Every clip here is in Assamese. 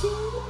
Thank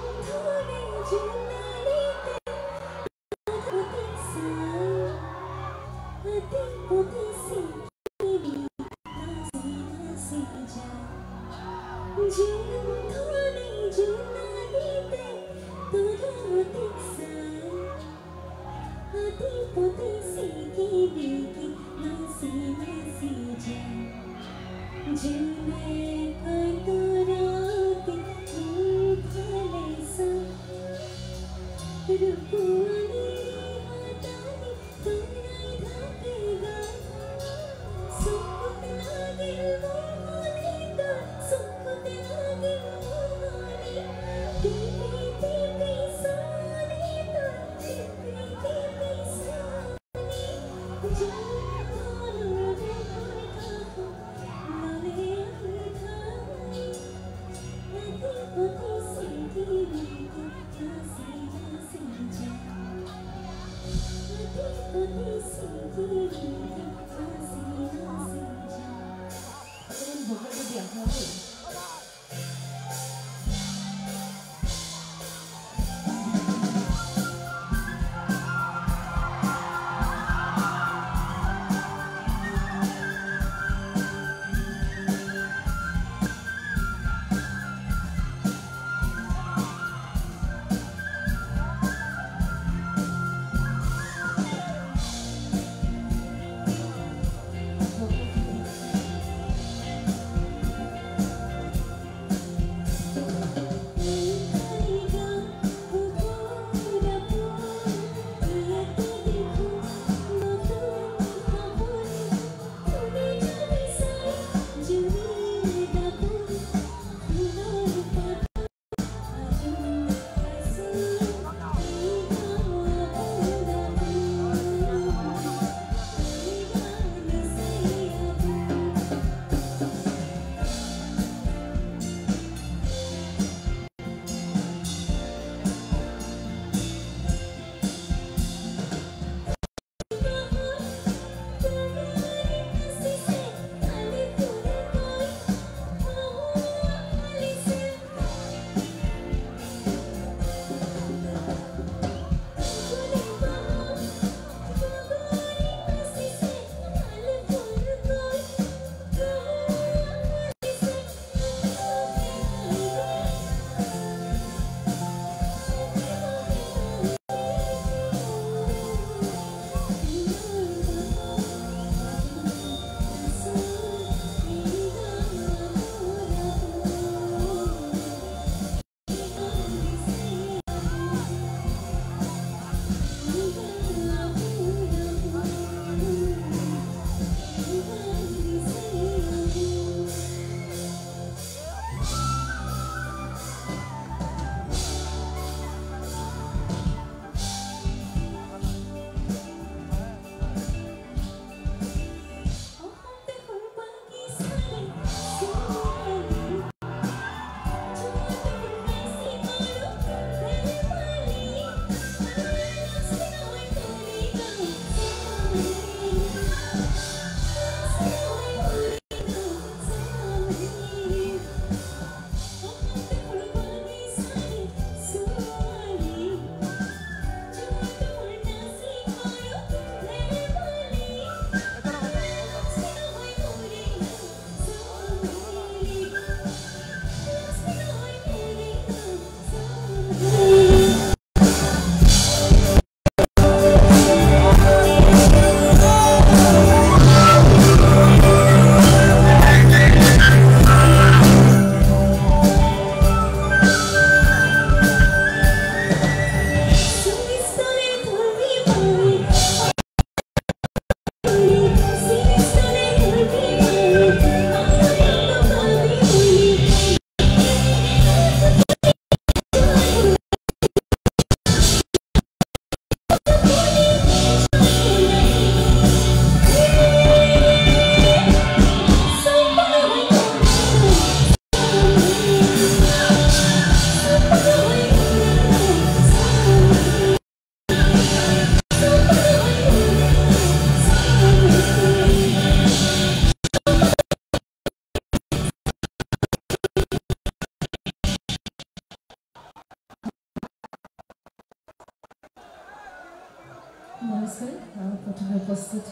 প্ৰথমে উপস্থিত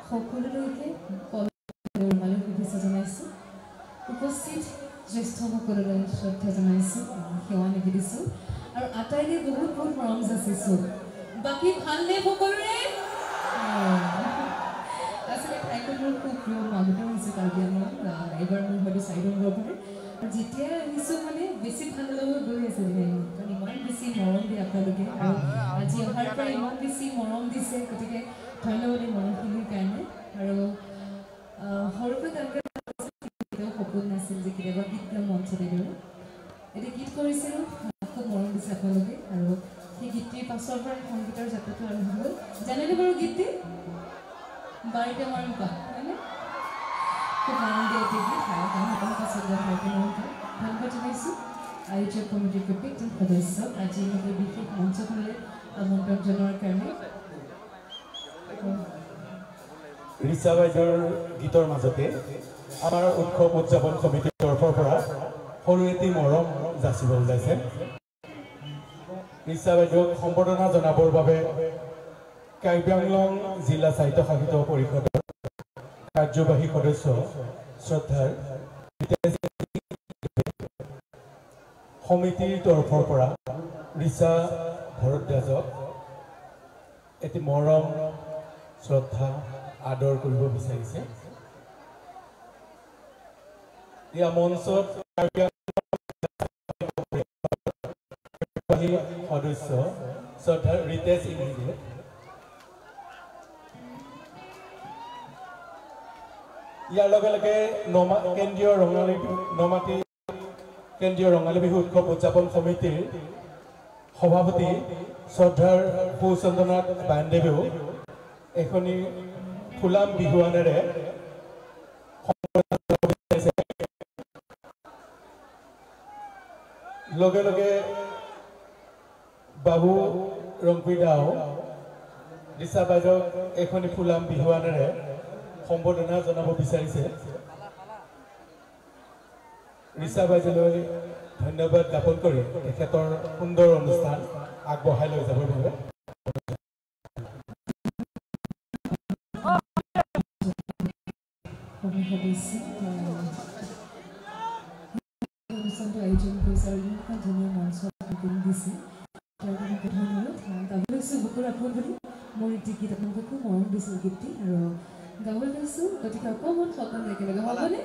সকলোলৈকে ৰঙালী শুভেচ্ছা জনাইছোঁ। উপস্থিত জ্যেষ্ঠসকললৈ শ্ৰদ্ধা জনাইছোঁ, সেৱা নিবেদিছোঁ আৰু আটাইলৈ বহুত বহুত মৰম যাচিছোঁ। বাকী ভালনে সকলোৰে? আচলতে ঠাইখন মোৰ খুব প্ৰিয়, মই আগতেও আহিছোঁ কাৰ্বি আংলং, এইবাৰ মোৰ হয়তো 4 নম্বৰৰ পৰা। আৰু যেতিয়াই আহিছোঁ মানে বেছি ভাল লগা গৈ আছে, কাৰণ ইমান বেছি মৰম দিয়ে আপোনালোকে আৰু আজি অহাৰ পৰা ইমান বেছি মৰম দিছে, গতিকে ধন্যবাদ এই মৰমখিনিৰ কাৰণে। আৰু সৰুৰ পৰা গান কেতিয়াও সপোন নাছিল যে কেতিয়াবা গীত গাম মঞ্চত এইদৰে। এতিয়া গীত কৰিছিলোঁ, খুব মৰম দিছে আপোনালোকে আৰু সেই গীতটিৰ পাছৰ পৰা সংগীতৰ যাত্ৰাটো আৰম্ভ হ'ল। জানেনে বাৰু গীতটি? বাৰীতে মৰম পা, হয়নে? খুব মৰম দিয়ে এটি গীত, গান সকলো পাছত বাৰীতে মৰম পা। ধন্যবাদ জনাইছোঁ আয়োজক কমিটিৰ প্ৰত্যেকজন সদস্যক আজি মোক এই বিশেষ মঞ্চখনলৈ আমন্ত্ৰণ জনোৱাৰ কাৰণে। ৰিচা বাইদেউৰ গীতৰ মাজতে আমাৰ উৎসৱ উদযাপন সমিতিৰ তৰফৰ পৰা সৰু এটি মৰম যাচিব ওলাইছে। ৰিচা বাইদেউক সম্বৰ্ধনা জনাবৰ বাবে কাৰ্বি আংলং জিলা স্বায়ত্তশাসিত পৰিষদৰ কাৰ্যবাহী সদস্য শ্ৰদ্ধাৰ সমিতিৰ তৰফৰ পৰা ৰিচা ভৰদ্বাজক এটি মৰম শ্ৰদ্ধা আদৰ কৰিব বিচাৰিছে। এয়া মঞ্চত সদস্য শ্ৰদ্ধাৰ ৰিতেশ ইংলিয়ে। ইয়াৰ লগে লগে কেন্দ্ৰীয় ৰঙালী নমাটি কেন্দ্ৰীয় ৰঙালী বিহু উৎসৱ উদযাপন সমিতিৰ সভাপতি শ্ৰদ্ধাৰ সুচন্দ্ৰনাথ বায়নদেৱেও এখনি ফুলাম বিহুৱানেৰে লগে লগে বাবু ৰংপি দাও ৰিচা বাইদেউক এখনি ফুলাম বিহুৱানেৰে সম্বৰ্ধনা জনাব বিচাৰিছে। ৰিচা বাইদেউলৈ ধন্যবাদ জ্ঞাপন কৰি তেখেতৰ সুন্দৰ অনুষ্ঠান আগবঢ়াই লৈ যাবৰ বাবে অনুষ্ঠানটো আয়োজন কৰিছে আৰু ইমান ধুনীয়া মঞ্চ দিছে, তাৰ কাৰণে ধন্যবাদ। গাব লৈছোঁ বুকুৰ আপোন বুলি মোৰ এটি গীত, আপোনালোকে খুব মৰম দিছিল গীতটি আৰু গাব লৈছোঁ, গতিকে অকণমান সকলো একেলগে হ'বনে?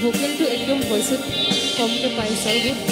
ভোকেলটো একদম ভইচত কমকৈ পাইছে আৰু বহুত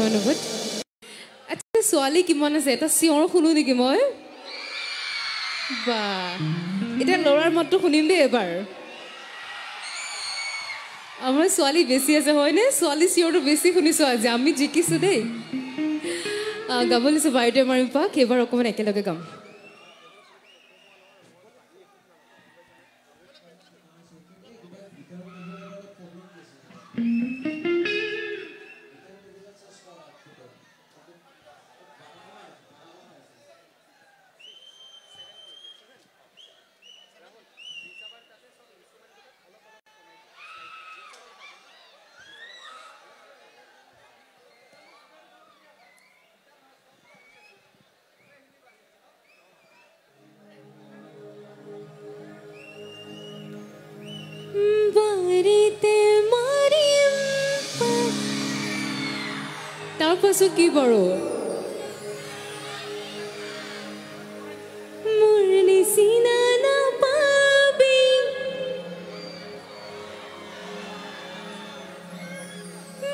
ধন্যবাদ। আচ্ছা, ছোৱালী কিমান আছে? এটা চিঞৰ শুনো নেকি মই? বা, এতিয়া ল'ৰাৰ মাতটো শুনিম দেই এবাৰ। আমাৰ ছোৱালী বেছি আছে হয়নে? ছোৱালী চিঞৰটো বেছি শুনিছোঁ আজি, আমি জিকিছোঁ দেই। গাব লৈছোঁ বাৰীতে মাৰিম পাক, এইবাৰ অকণমান একেলগে গাম। তাৰ পাছত কি বাৰু? মোৰ নিচিনা নাপাবি,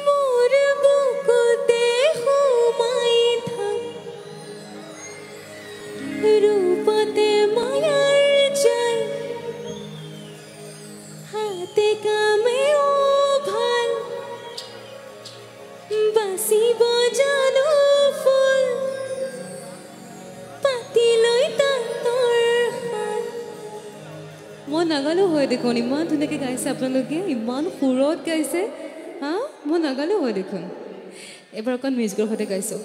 মোৰ বুকুতে সোমাই থাক, ৰূপতে মায়াৰ যায়, হাতে কামেও ভাল, বাচিব জানো ফুল, পাতি লৈ তাঁতৰ শাল। মই নাগালেও হয় দেখোন, ইমান ধুনীয়াকৈ গাইছে আপোনালোকে, ইমান সুৰত গাইছে। হা, মই নাগালেও হয় দেখোন। এবাৰ অকণ মিউজিকৰ সৈতে গাইছোঁ।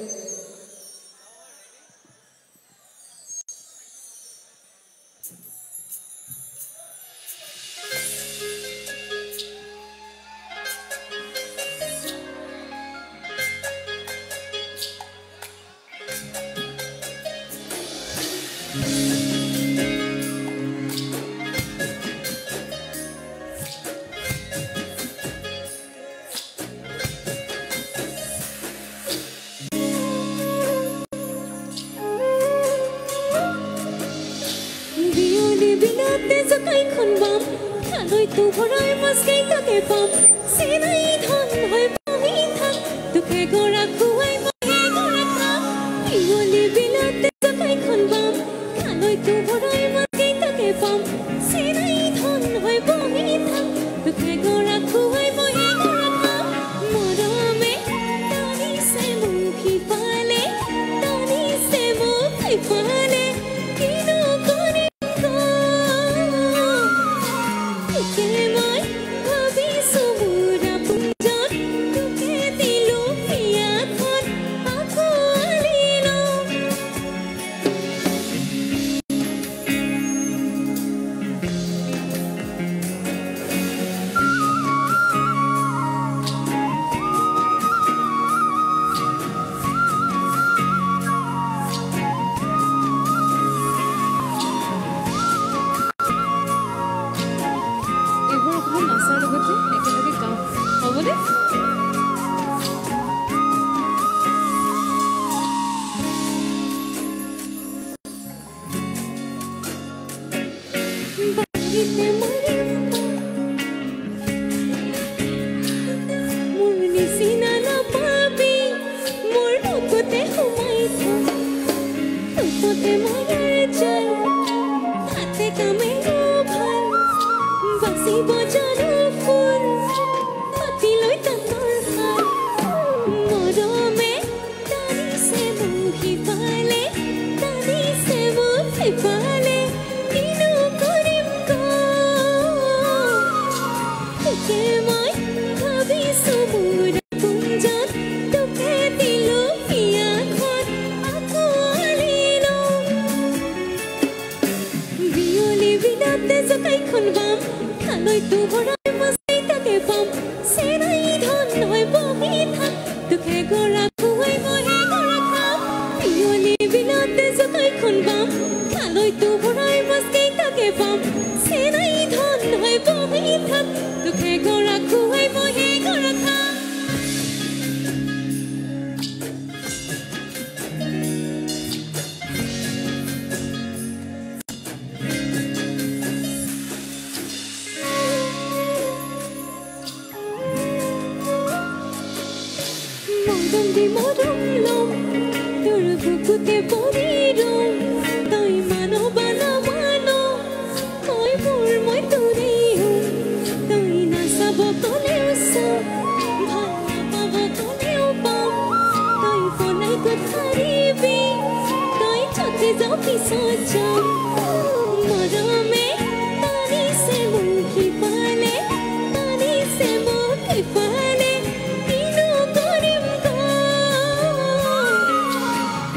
হাতে কামে ভাল। দিব জানো ফুল পাতিলৈ তাঁতৰ শাল মৰমে টানিছে মোক সিফালে টানিছে মোক সিফালে কিনো কৰিম ক তোকে মই ভাবিছো মোৰ পুঞ্জত তোকে দিলো বিয়াখন আঁকোৱালি লওঁ বিয়লি বিলাতে জকাইখন বাম খালৈতো ভৰাই মাছকেইটাকে পাম চেনাই ধন হৈ বহি থাক তোকে গৰা খুৱাই মইহে গৰা খাম বিয়লি বিলাতে জকাইখন বাম খালৈতো ভৰাই মাছকেইটাকে পাম চেনাই ধন হৈ বহি থাক তোকে গৰা খুৱাই মইহে গৰা খাম। মৰম দি মৰম ল'ম তোৰ বুকুতে পৰি ৰ'ম তই মানবা নামান তই মোৰ মই তোৰেই হ'ম তই নাচাব ক'লেও চাম ভাল নাপাব ক'লেও পাম তই পলাই ক'ত সাৰিবি তই য'তে যাওঁ পিছত যাম মৰমে টানিছে মোক সিফালে টানিছে মোক সিফালে কিনো কৰিম ক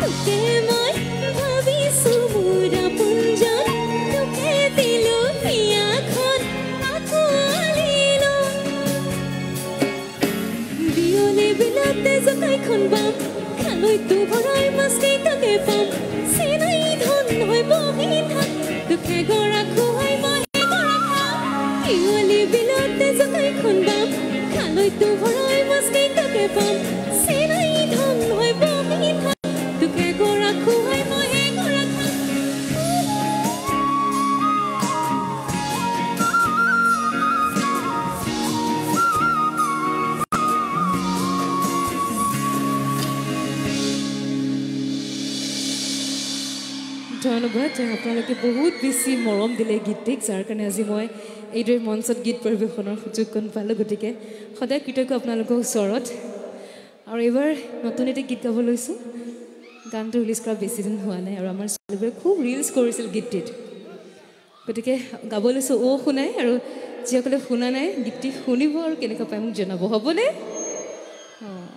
তোকে মই ভাবিছো মোৰ আপোনজন তোকে দিলো বিয়াখন আঁকোৱালি লওঁ বিয়লি বিলাতে জকাইখন বাম খালৈতো ভৰাই মাছকেইটাকে পাম চেনাই ধন হৈ বহি থাক তোকে গৰা খুৱাই মইহে গৰা খাম বিয়লি বিলাতে জকাইখন বাম খালৈতো ভৰাই মাছকেইটাকে পাম চেনাই ধন হৈ বহি থাক তোকে গৰা খুৱাই মইহে গৰা খাম। ধন্যবাদ, আপোনালোকে বহুত বেছি মৰম দিলে গীতটিক, যাৰ কাৰণে আজি মই এইদৰে মঞ্চত গীত পৰিৱেশনৰ সুযোগকণ পালোঁ। গতিকে সদায় কৃতজ্ঞ আপোনালোকৰ ওচৰত। আৰু এইবাৰ নতুন এটি গীত গাব লৈছোঁ। গানটো ৰিলিজ কৰা বেছি দিন হোৱা নাই আৰু আমাৰ ছোৱালীবোৰে খুব ৰিলচ কৰিছিল গীতটিত, গতিকে গাব লৈছোঁ অ' শুনাই। আৰু যিসকলে শুনা নাই গীতটি শুনিব আৰু কেনেকুৱা পায় মোক জনাব, হ'বনে? অঁ,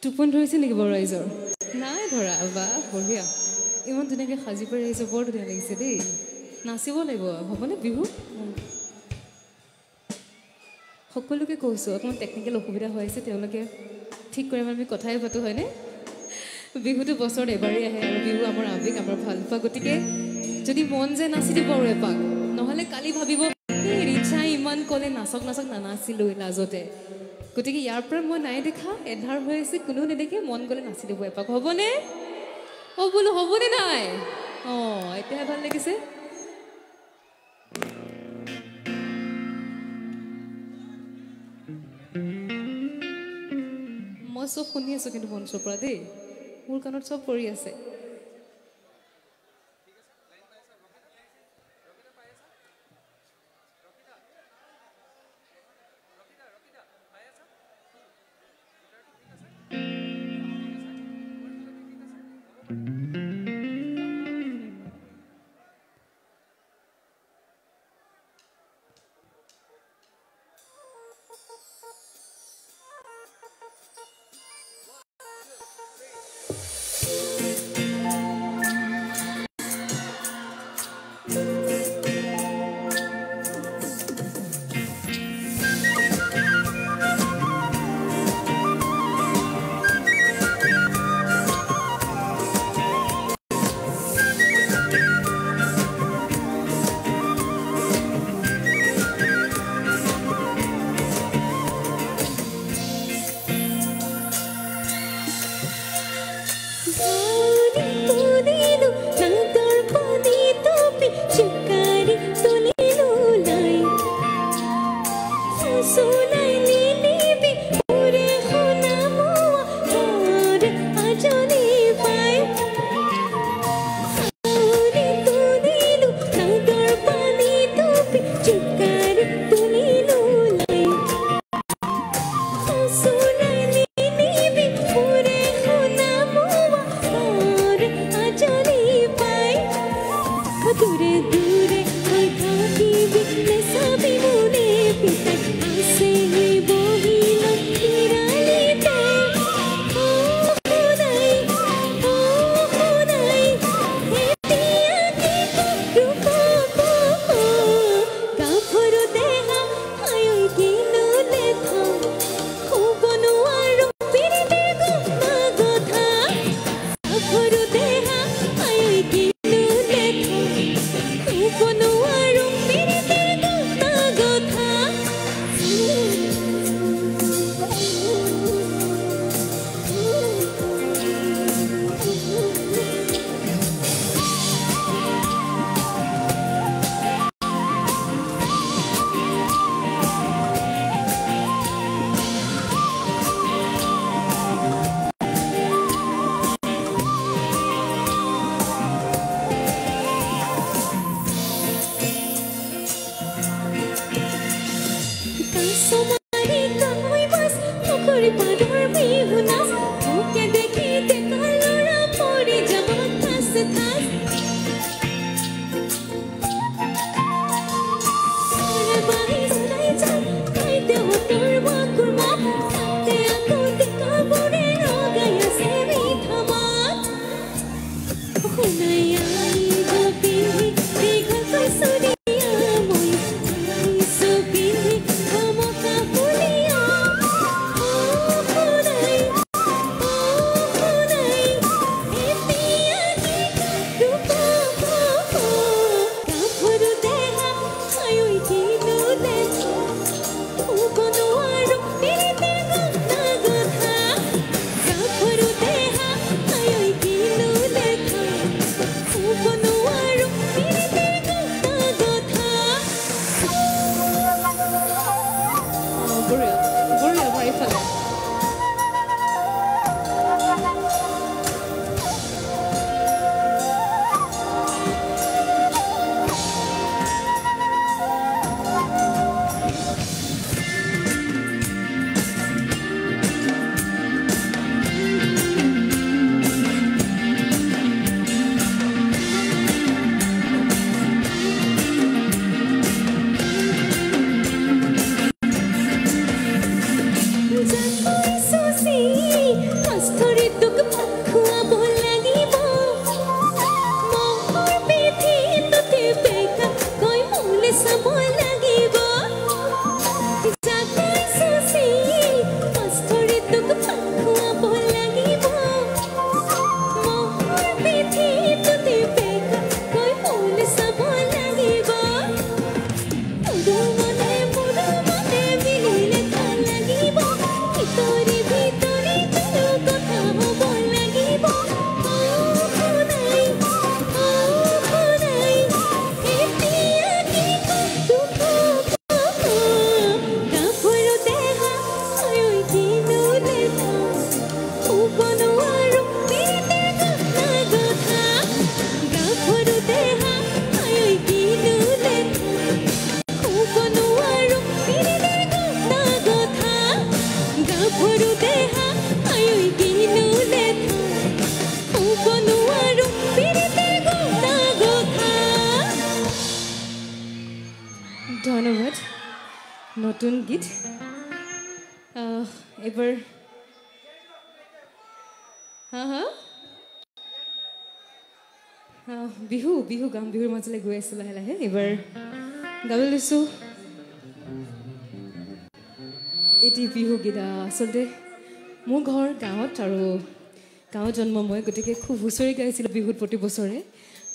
টোপনি ধৰিছে নেকি বাৰু ৰাইজৰ? নাই ধৰা, বাহ বঢ়িয়া, ইমান ধুনীয়াকৈ সাজি পাৰি আহিছে, বৰ ধুনীয়া লাগিছে দেই। নাচিব লাগিব হ'বনে বিহু? সকলোকে কৈছোঁ, অকণমান টেকনিকেল অসুবিধা হৈ আছে, তেওঁলোকে ঠিক কৰি আমি কথাই পাতোঁ, হয়নে? বিহুটো বছৰত এবাৰেই আহে আৰু বিহু আমাৰ আৱেগ, আমাৰ ভালপোৱা। গতিকে যদি মন যায় নাচি দিব আৰু এপাক, নহ'লে কালি ভাবিব এই ৰিচাই ইমান ক'লে নাচক নাচক নানাছিলোঁ লাজতে। গতিকে ইয়াৰ পৰা মই নাই দেখা, এন্ধাৰ হৈ আছে, কোনেও নেদেখে, মন গ'লে নাচি দিব এপাক, হ'বনে? অ' বোলো হ'বনে নাই? অঁ, এতিয়াহে ভাল লাগিছে। মই চব শুনি আছোঁ কিন্তু মঞ্চৰ পৰা দেই, মোৰ কাণত চব পৰি আছে। Thank ধন্যবাদ। নতুন গীত এবাৰ হা হা বিহু বিহু গাম, বিহুৰ মাজলৈ গৈ আছোঁ লাহে লাহে। এইবাৰ গাবলৈ লৈছোঁ এটি বিহু গীত। আচলতে মোৰ ঘৰ গাঁৱত আৰু গাঁৱত জন্ম মই, গতিকে খুব হুঁচৰি গাইছিলোঁ বিহুত প্ৰতি বছৰে।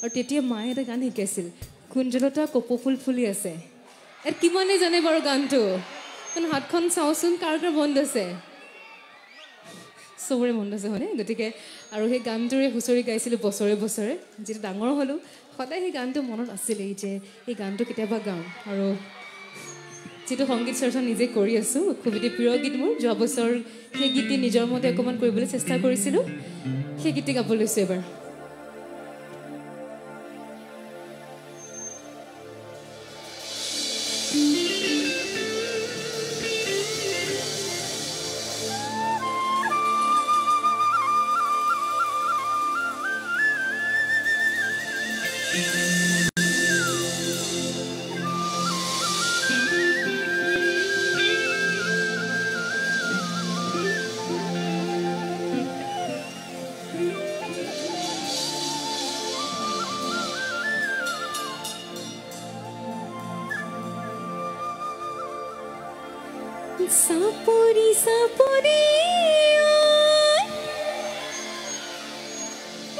আৰু তেতিয়া মায়ে এটা গান শিকাইছিল, কুঞ্জলতা কপৌফুল ফুলি আছে। ইয়াত কিমানে জানে বাৰু গানটো? হাতখন চাওঁচোন কাৰ কাৰ মনত আছে? চবৰে মনত আছে হয়নে? গতিকে আৰু সেই গানটোৰে হুঁচৰি গাইছিলোঁ বছৰে বছৰে। যেতিয়া ডাঙৰ হ'লোঁ সদায় সেই গানটো মনত আছিলেই যে এই গানটো কেতিয়াবা গাওঁ। আৰু যিটো সংগীত চৰ্চা নিজে কৰি আছোঁ, খুব এটি প্ৰিয় গীত মোৰ। যোৱা বছৰ সেই গীতটি নিজৰ মতে অকণমান কৰিবলৈ চেষ্টা কৰিছিলোঁ, সেই গীতটি গাব লৈছোঁ এবাৰ। Sapori sapori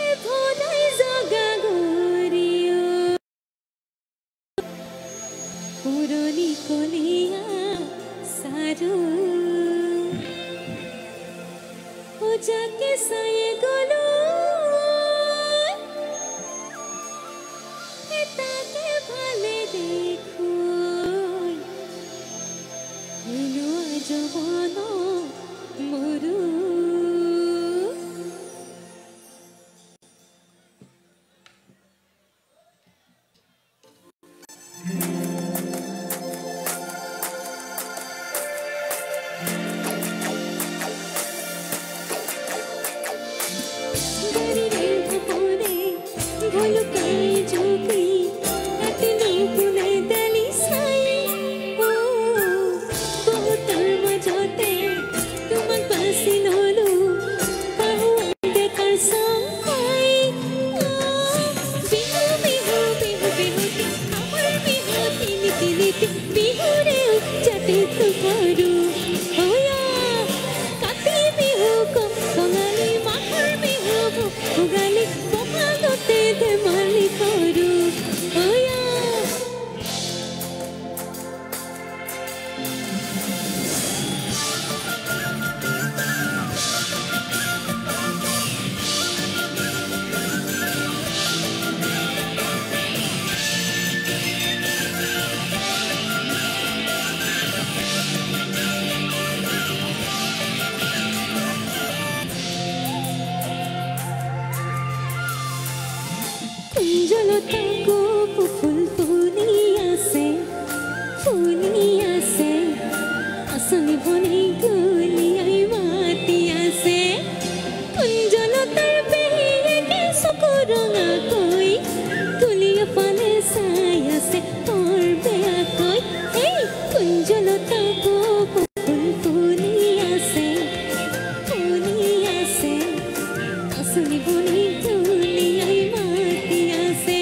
e bhodai jaga goriyo puroni kolia saru o jake saye golo e take bhale dekho জবানো মরু। কুঞ্জলতা কপৌ ফুল ফুলি আছে, ফুলি আছে, আচনি বনি গুলিয়াই মাতি আছে। কুঞ্জলতাৰ পেহীয়েকে চকু ৰঙাকৈ কুলিয়া ফালে চাই আছে বৰ বেয়াকৈ। এই কুঞ্জলতা কপৌ ফুল ফুলি আছে, ফুলি আছে, আচনি বনি গুলিয়াই মাতি আছে।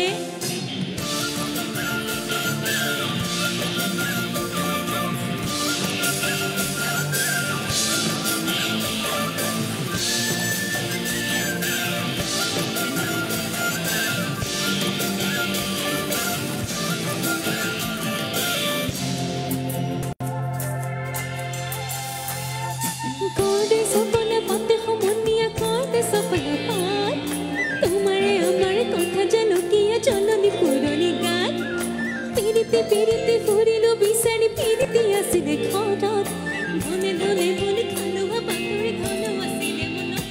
কৰে সপনা পাতে সমনীয়া, কৰে সপনা পাত, তোমাৰে আমাৰ কথা জলকীয়া জলনি পুৰণি গাত। পিৰিতে পিৰিতে ফুৰিলো বিচাৰি, পিৰিতে আছিলে ঘৰত, ধনে ধনে বন খালো বাতৰি ধন আছিলে মনত।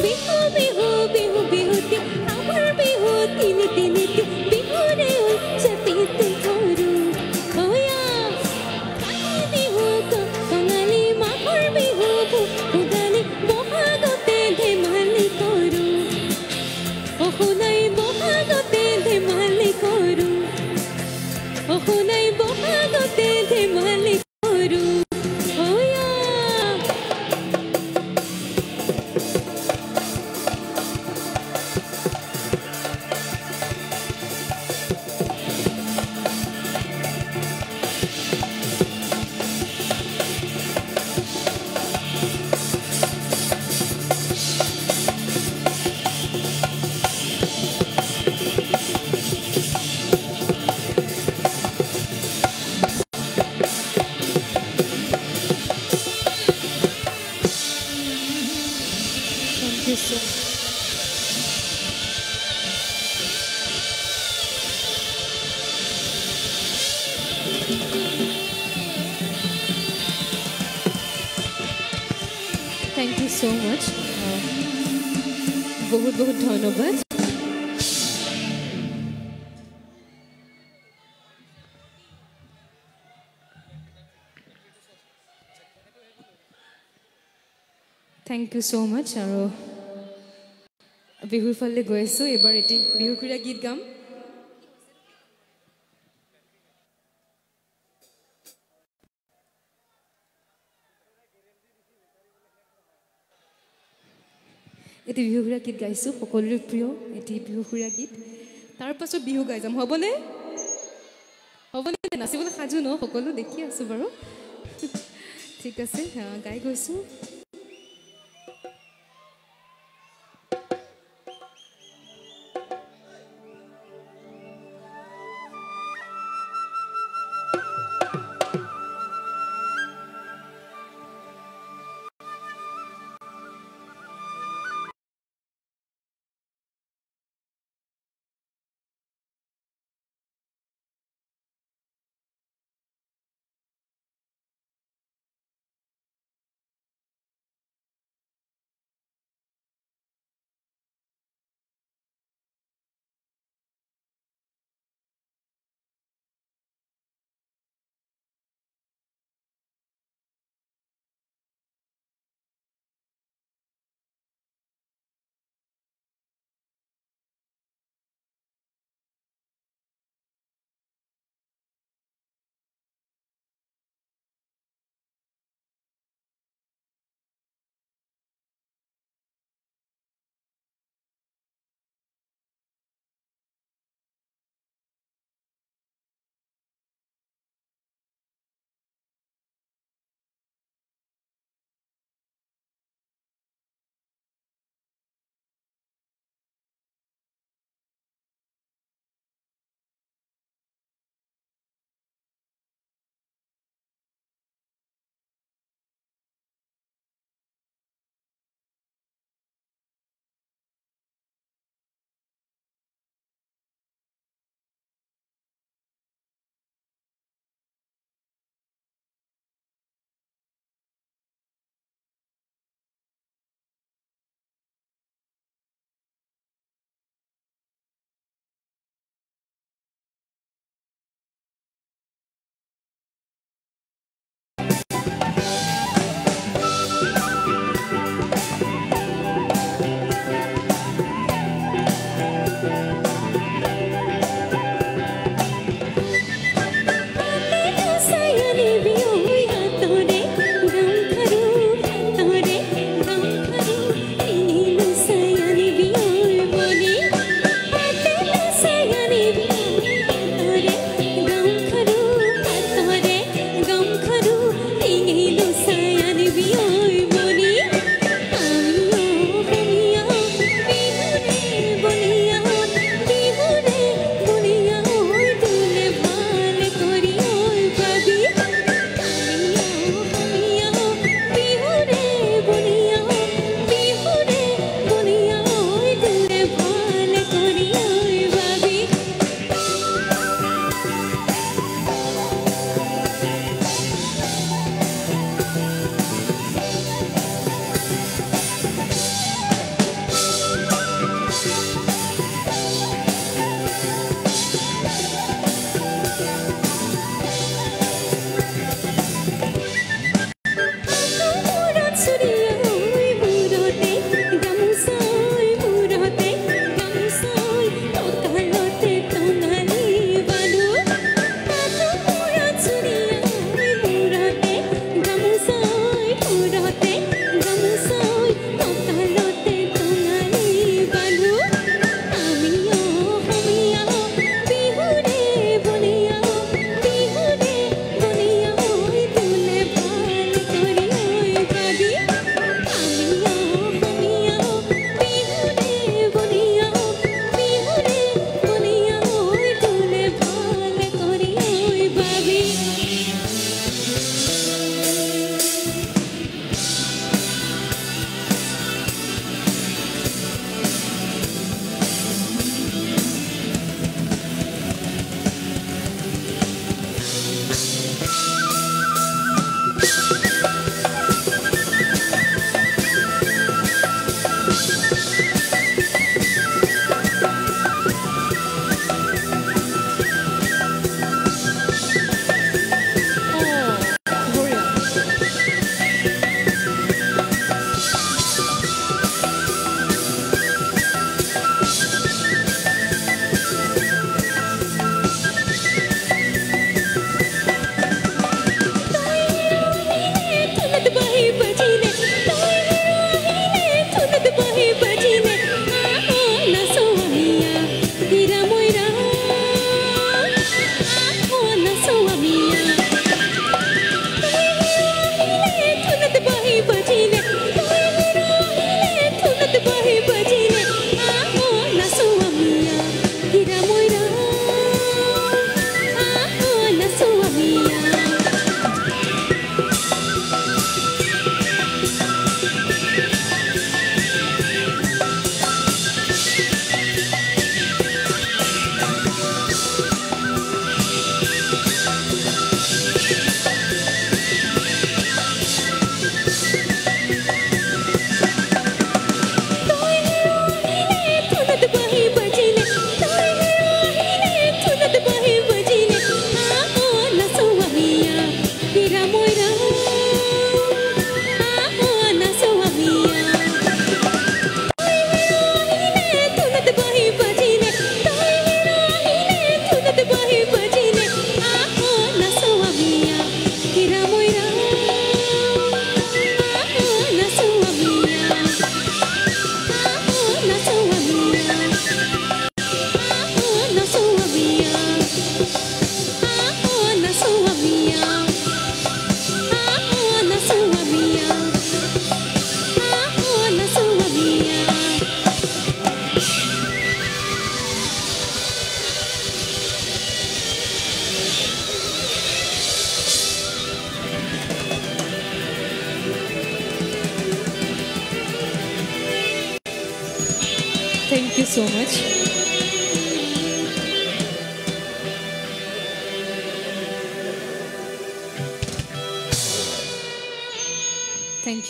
বিহু বিহু বিহু বিহুতি আমাৰ বিহু তিনি তিনিটি। so much. বহুত বহুত ধন্যবাদ। Thank you so much. আৰু বিহুৰ ফালে গৈ আছোঁ, এইবাৰ এটি বিহুসুৰীয়া গীত গাম। এটি বিহুসুৰীয়া গীত গাইছোঁ, সকলোৰে প্ৰিয় এটি বিহুসুৰীয়া গীত। তাৰ পাছত বিহু গাই যাম, হ'বনে? হ'বনে? নাচিবলৈ সাজু ন সকলো? দেখি আছোঁ বাৰু। ঠিক আছে, গাই গৈছোঁ।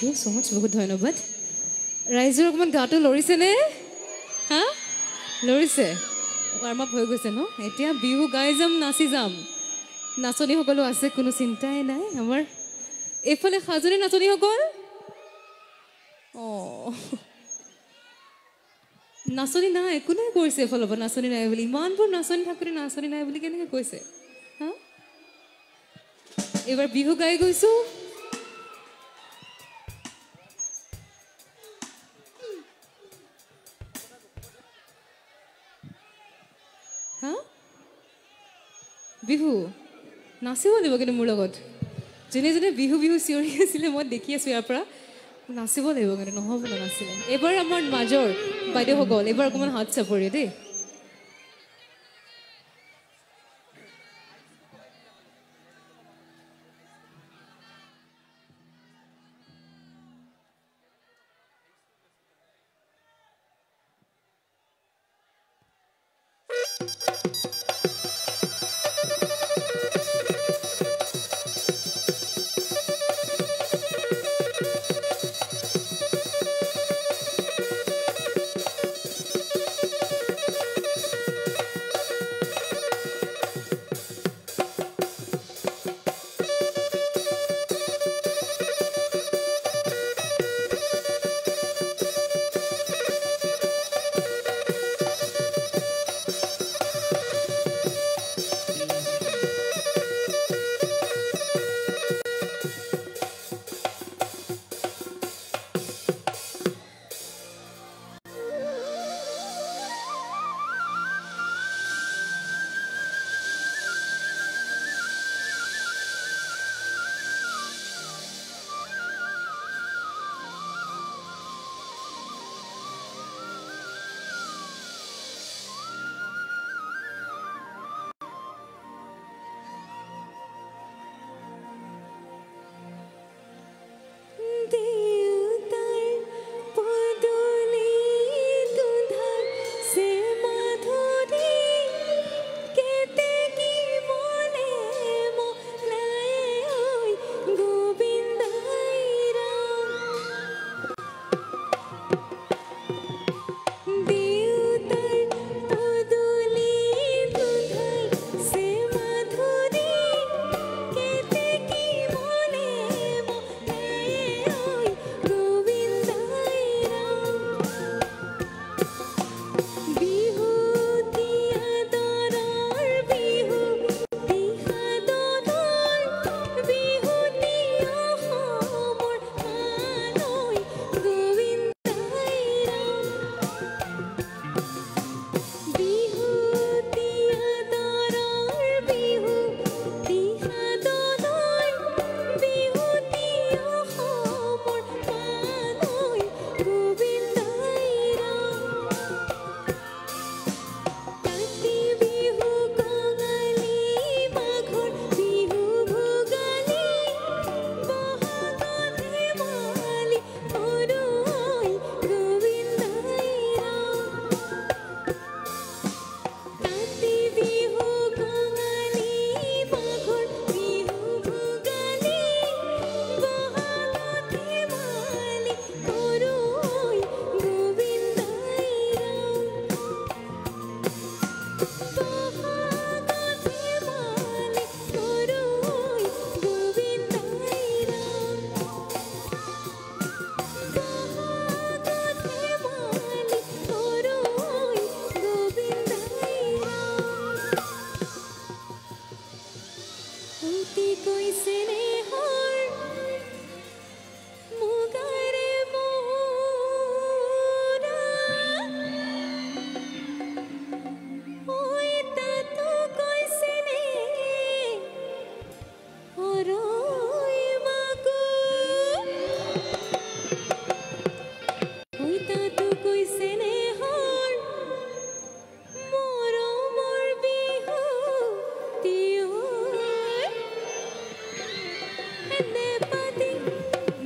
You so মাছ, বহুত ধন্যবাদ। ৰাইজৰ অকণমান গাটো লৰিছেনে? হা, লৰিছে? ৱাৰ্ম আপ হৈ গৈছে ন? এতিয়া বিহু গাই যাম, নাচি যাম। নাচনীসকলো আছে, কোনো চিন্তাই নাই আমাৰ। এইফালে সাজনি নাচনীসকল, অঁ নাচনী নাই, কোনে কৈছে এইফালৰ পৰা নাচনী নাই বুলি? ইমানবোৰ নাচনী থাকোঁতে নাচনী নাই বুলি কেনেকৈ কৈছে? হা, এইবাৰ বিহু গাই গৈছোঁ। হা, বিহু নাচিব লাগিব কিন্তু মোৰ লগত। যোনে যোনে বিহু বিহু চিঞৰি আছিলে মই দেখি আছোঁ ইয়াৰ পৰা, নাচিব লাগিব কিন্তু, নহ'ব নাছিলে। এইবাৰ আমাৰ মাজৰ বাইদেউসকল, এইবাৰ অকণমান হাত চাপৰি দেই।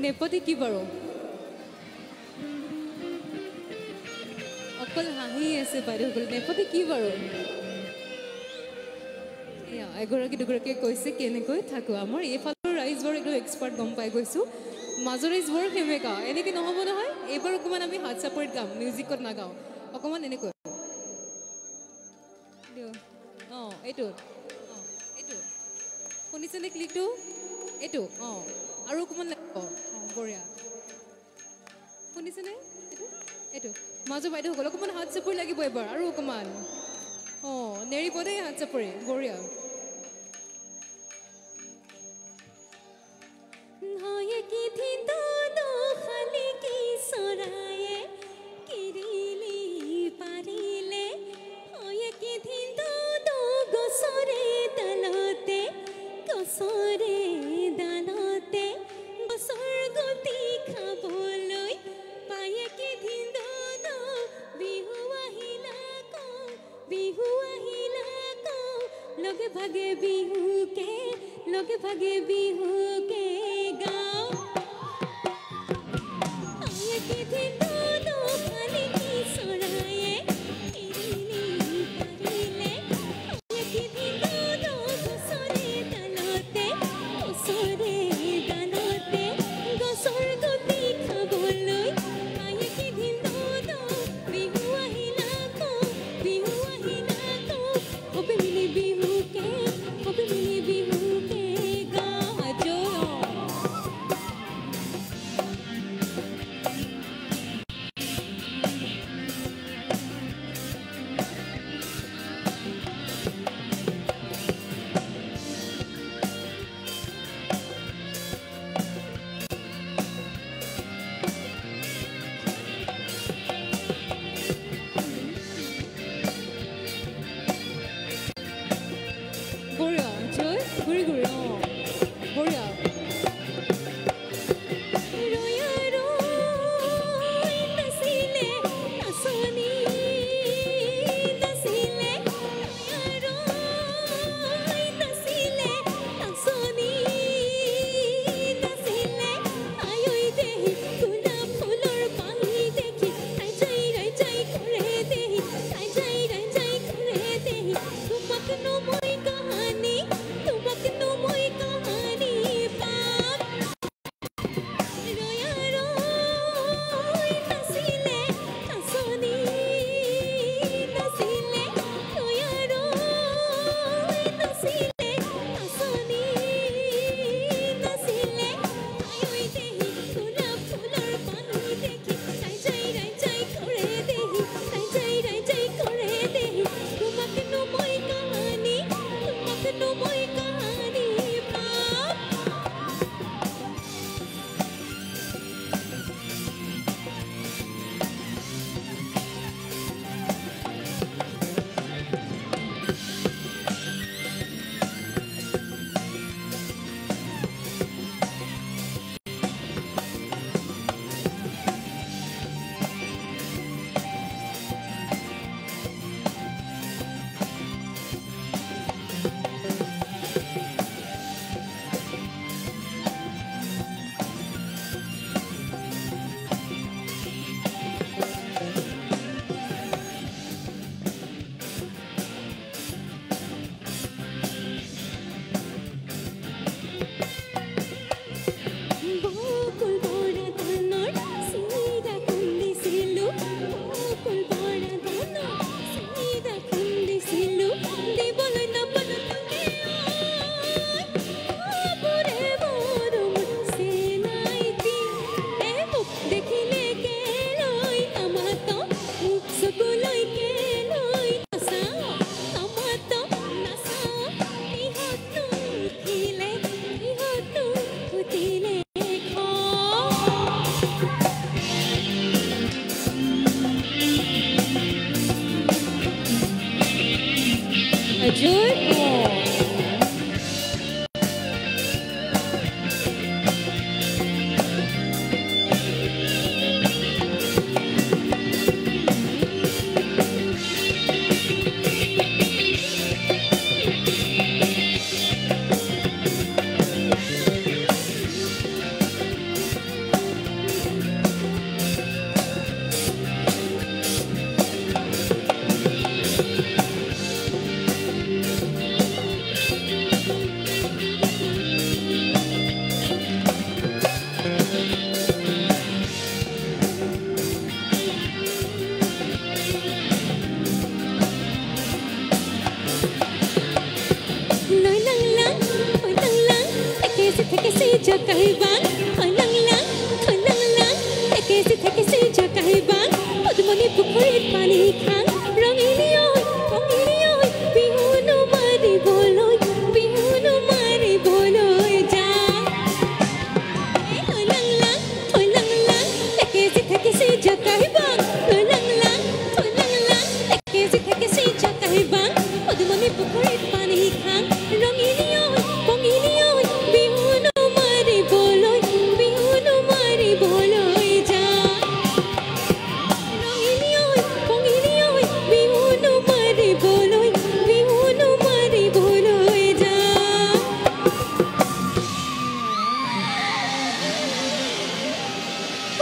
নেপতি কি বাৰু, অকল হাঁহি আছে বাইদেউসকল। নেপতি কি বাৰু? এগৰাকী দুগৰাকীয়ে কৈছে কেনেকৈ থাকোঁ। আমাৰ এইফালৰ ৰাইজ বাৰু একদম এক্সপাৰ্ট, গম পাই গৈছোঁ। মাজৰ বৰ সেমেকা, এনেকৈ নহ'ব নহয়। এইবাৰ অকণমান আমি হাত চাপৰিত গাম, মিউজিকত নাগাওঁ, অকণমান এনেকৈ। অঁ, এইটো, অঁ এইটো শুনিছেনে ক্লিকটো? এইটো, অঁ আৰু অকণমান লাগিব। অঁ বঢ়িয়া, শুনিছেনে এইটো? এইটো মাজৰ বাইদেউসকল অকণমান হাত চাপৰি লাগিব এইবাৰ, আৰু অকণমান। অঁ নেৰিব দেই হাত চাপৰি, বঢ়িয়া। লগে ভাগে বিহুকে, লগে ভাগে বিহুকে গাওঁ। ঘূৰি ঘূৰি, অঁ বঢ়িয়া। জকাই বাং থৈলাং লাং থৈলাং লাং থেকেচি থেকেচি জকাই বাং পদুমণি পুখুৰীত পানী খাং ৰঙিলী ঐ ৰঙিলী ঐ বিহুনো মাৰিবলৈ বিহুনো মাৰিবলৈ যাওঁ থৈলাং লাং থৈলাং লাং থেকেচি থেকেচি জকাই বাং থৈলাং লাং থৈলাং লাং থেকেচি থেকেচি জকাই বাং পদুমণি পুখুৰীত পানী খাং ৰঙিলী ঐ ৰঙিলী ঐ বিহুনো মাৰিবলৈ বিহুনো মাৰিবলৈ যাওঁ ৰঙিলী ঐ ৰঙিলী ঐ বিহুনো মাৰিবলৈ বিহুনো মাৰিবলৈ যাওঁ।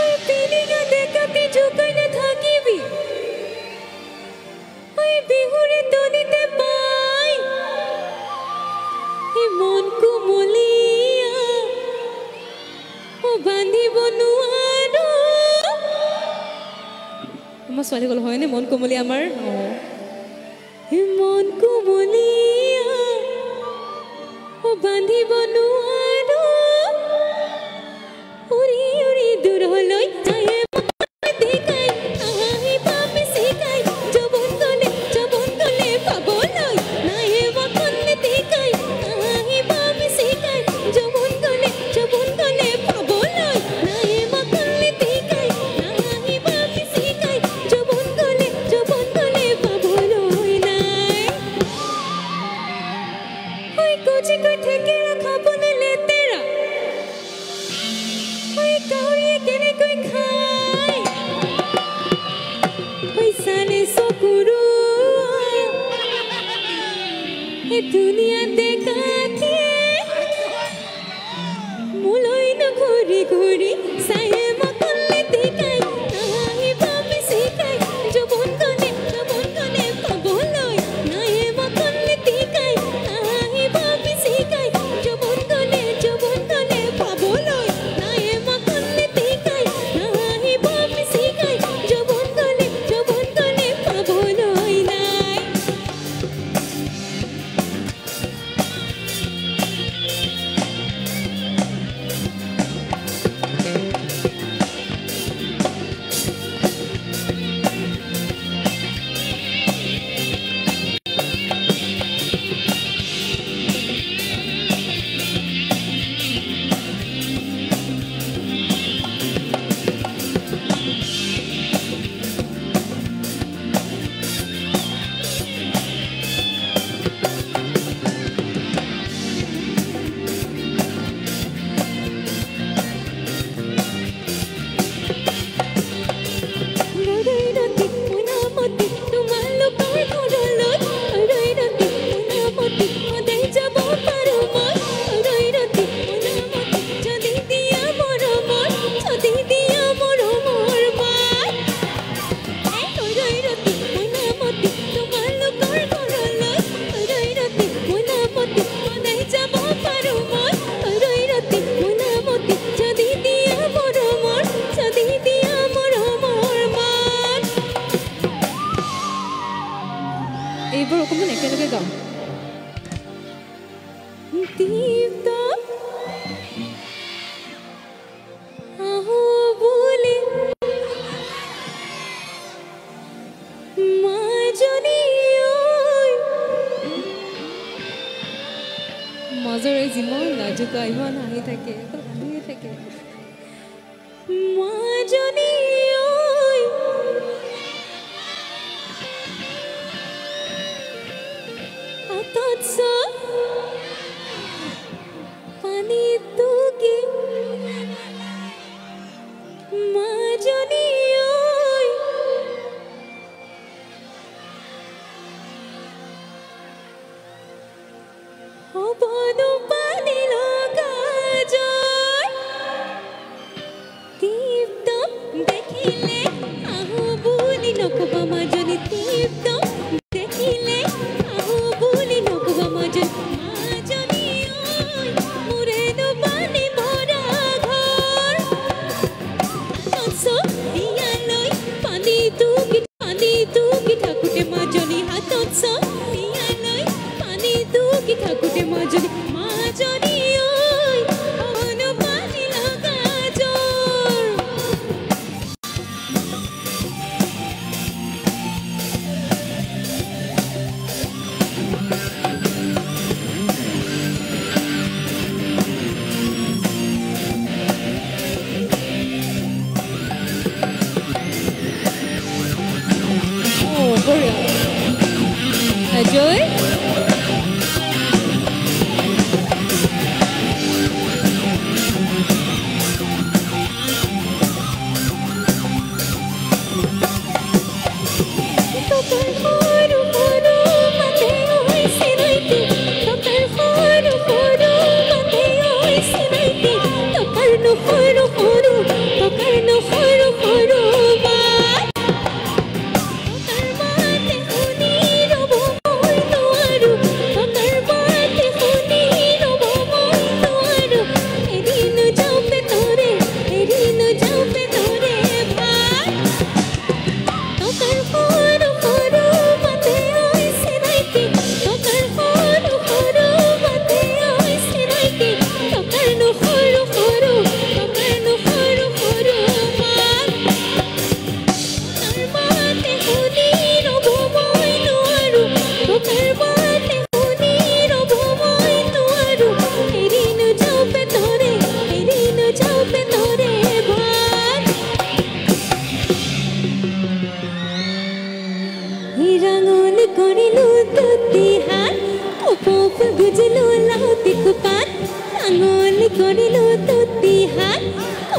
ঐ পিলিগা দেখাতে জোকাই নাথাকিবি ঐ বিহুৰে তলিতে পাই এই মন কুমলীয়া অ বান্ধিব নোৱাৰো। আমাৰ ছোৱালী গ'ল হয়নে মন কোমলীয়া আমাৰ? অঁ, এই মন কুমলীয়া অ বান্ধিব নোৱাৰো উৰি উৰি দূৰলৈ যায় দেখাই হাঁহি পামে শিকাই যৌৱন গলে যৌৱন গলে পাবলৈ নাহে মকনে দেখাই হাঁহি পামে শিকাই যৌৱন গলে যৌৱন গলে পাবলৈ নাহে মকনে দেখাই হাঁহি পামে শিকাই যৌৱন গলে যৌৱন গলে পাবলৈ নাই। ঐ কুচিকৈ থেকেৰা খাবলৈ লেতেৰা ঐ কাউৰীয়ে কেনেকৈ খায় ঐ চালে চকুৰো এই ধুনীয়া দেখাতে মোলৈ নঘূৰি ঘূৰি চায়ে মকলে দেখাই হাঁহি পামে শিকাই যৌৱন গলে যৌৱন গলে পাবলৈ নাহে মকলে দেখাই হাঁহি পামে শিকাই যৌৱন গলে যৌৱন গলে পাবলৈ নাহে মকলে দেখাই হাঁহি পামে শিকাই যৌৱন গলে যৌৱন গলে পাবলৈ নাই। ৰৈ ৰতি মোনামতি তোমালোকৰ ঘৰলৈ ৰৈ ৰতি মোনামতি সদায় যাব পাৰো মই ৰৈ ৰতি মোনামতি যদি দিয়া মৰমৰ যদি দিয়া মৰমৰ মাত ৰৈ ৰতি মোনামতি তোমালোকৰ ঘৰলৈ ৰৈ ৰতি মোনামতি সদায় যাব পাৰো মই ৰৈ ৰতি মোনামতি যদি দিয়া মৰমৰ যদি দিয়া মৰমৰ মাত। এইবোৰ অকণমান একেলগে গাওঁ। দীপ্ত আহো বুলি মাজনী ঐ মাজৰে যিমান লাজুকা ইমান হাঁহি থাকে, অকল হাঁহিয়ে থাকে। মাজনী ঐ হাতত পানী টুকি মাজনী ঐ হ'বনো পানী লগা জয় দীপ্ত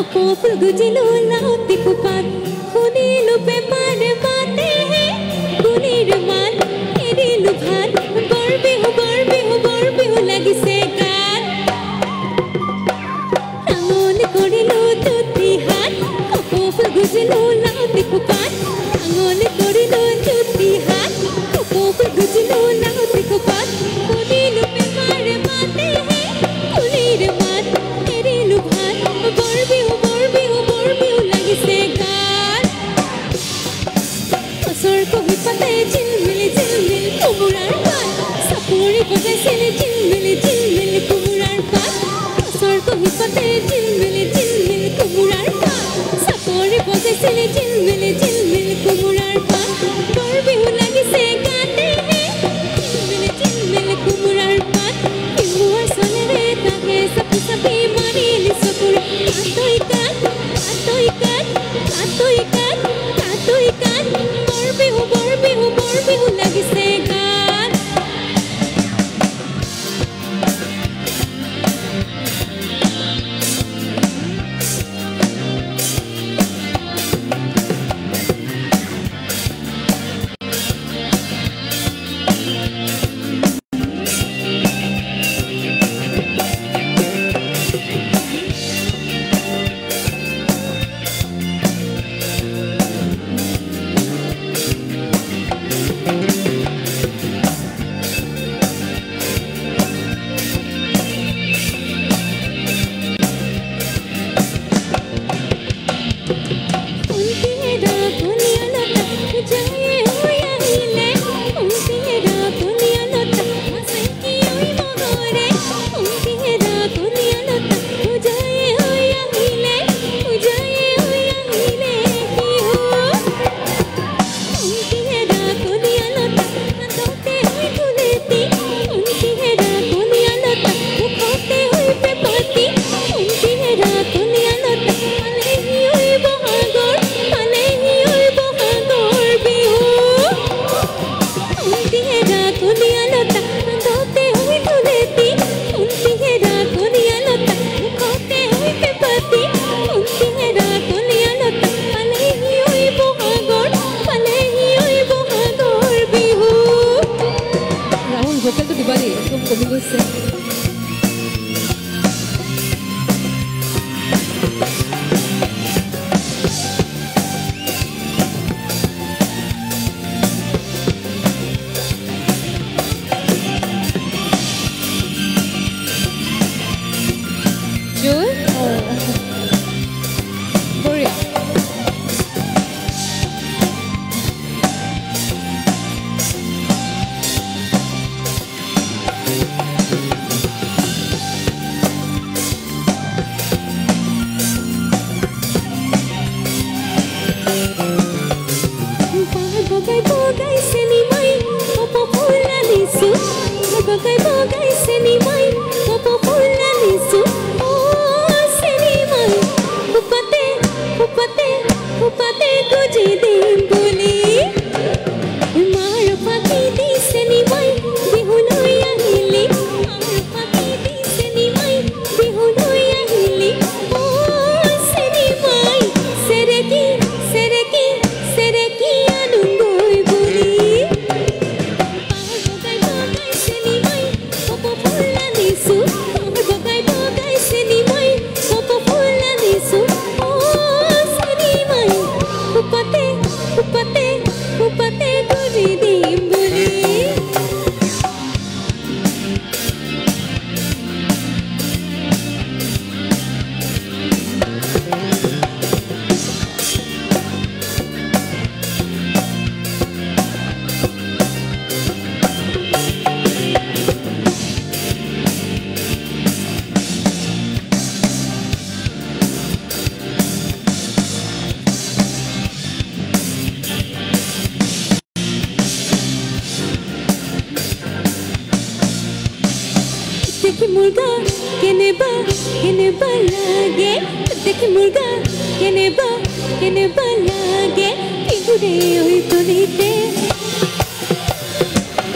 কপৌ ফুল গুজিলো লাউতি খোপাত শুনিলো পেপাৰে মাতেহে কুলিৰ মাত এৰিলো ভাত বৰ বিহু বৰ বিহু বৰ বিহু লাগিছে গাত ৰাঙলী কৰিলো দুটি হাত কপৌ ফুল গুজিলো লাউতি খোপাত ৰাঙলী কৰিলো দুটি হাত কপৌ ফুল গুজিলো লাউতি খোপাত শুনিলো পেপাৰে মাতেহে কুলিৰ মাত এৰিলো ভাত বৰ বিহু বৰ বিহু বৰ বিহু লাগিছে গাত গছৰ কুঁহি পাতে জিলমিলি জিলমিল কোমোৰাৰ পাত চাপৰি বজাইছিল জিলমিলি জিলমিল কোমোৰাৰ পাত গছৰ কুঁহি পাতে জিলমিলি জিলমিল কোমোৰাৰ পাত চাপৰি বজাইছিল জিলমিলি জিলমিল কোমোৰাৰ পাত বৰ বিহু লাগিছে গাতেহে জিলমিলি জিলমিল কোমোৰাৰ পাত বিহুৱাৰ চলেৰে তাহে চাপি চাপি মাৰিলি চকুৰে কাতৈ কাত কাতৈ কাত কাতৈ কাত কাতৈ কাত বৰ বিহু বৰ বিহু বৰ বিহু লাগিছে গাত। ৰাহুল ভোকেলটো দিবা দেই, একদম কমি গৈছে। জোৰ বঢ়িয়া। পাহাৰ বগাই বগাই চেনিমাই কপৌ ফুল আনিছো পাহাৰ বগাই বগাই চেনিমাই কপৌ ফুল আনিছো অ চেনিমাই খোপাতে খোপাতে খোপাতে গুজি দিম বুলি মাৰ ফাঁকি দি চেনিমাই বিহুলৈ আহিলি মাৰ ফাঁকি দি চেনিমাই বিহুলৈ আহিলি অ চেনিমাই চেৰেকি চেৰেকি চেৰেকি আনোগৈ বুলি পাহাৰ বগাই বগাই চেনিমাই কপৌ ফুল আনিছো পাহাৰ বগাই বগাই চেনিমাই কপৌ ফুল আনিছো অ চেনিমাই খোপাতে খোপাতে খোপাতে গুজি দিম বুলি। দেখি মোৰ গা কেনেবা কেনেবা লাগে দেখি মোৰ গা কেনেবা কেনেবা লাগে বিহুৰে ঐ তলিতে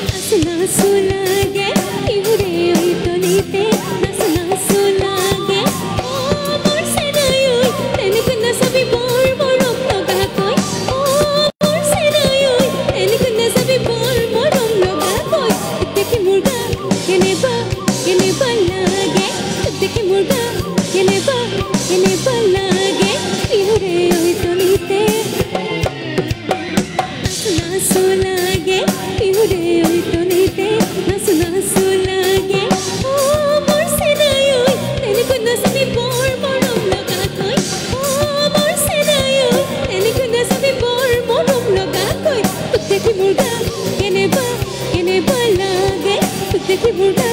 নাচো নাচো লাগে বিহুৰে ঐ তলিতে নাচো নাচো লাগে। অ মোৰ চেনাই ঐ কেনেবা কেনেবা লাগে দেখি মোৰ গা কেনেবা কেনেবা লাগে বিহুৰে ঐ তলিতে নাচো লাগে বিহুৰে ঐ তলিতে নাচো নাচো লাগে অ মোৰ চেনাই ঐ তেনেকৈ নাচাবি বৰ মৰম লগাকৈ অ মোৰ চেনাই ঐ তেনেকৈ নাচাবি বৰ মৰম লগাকৈ তোক দেখি মোৰ গা কেনেবা কেনেবা লাগে তোক দেখি মোৰ গা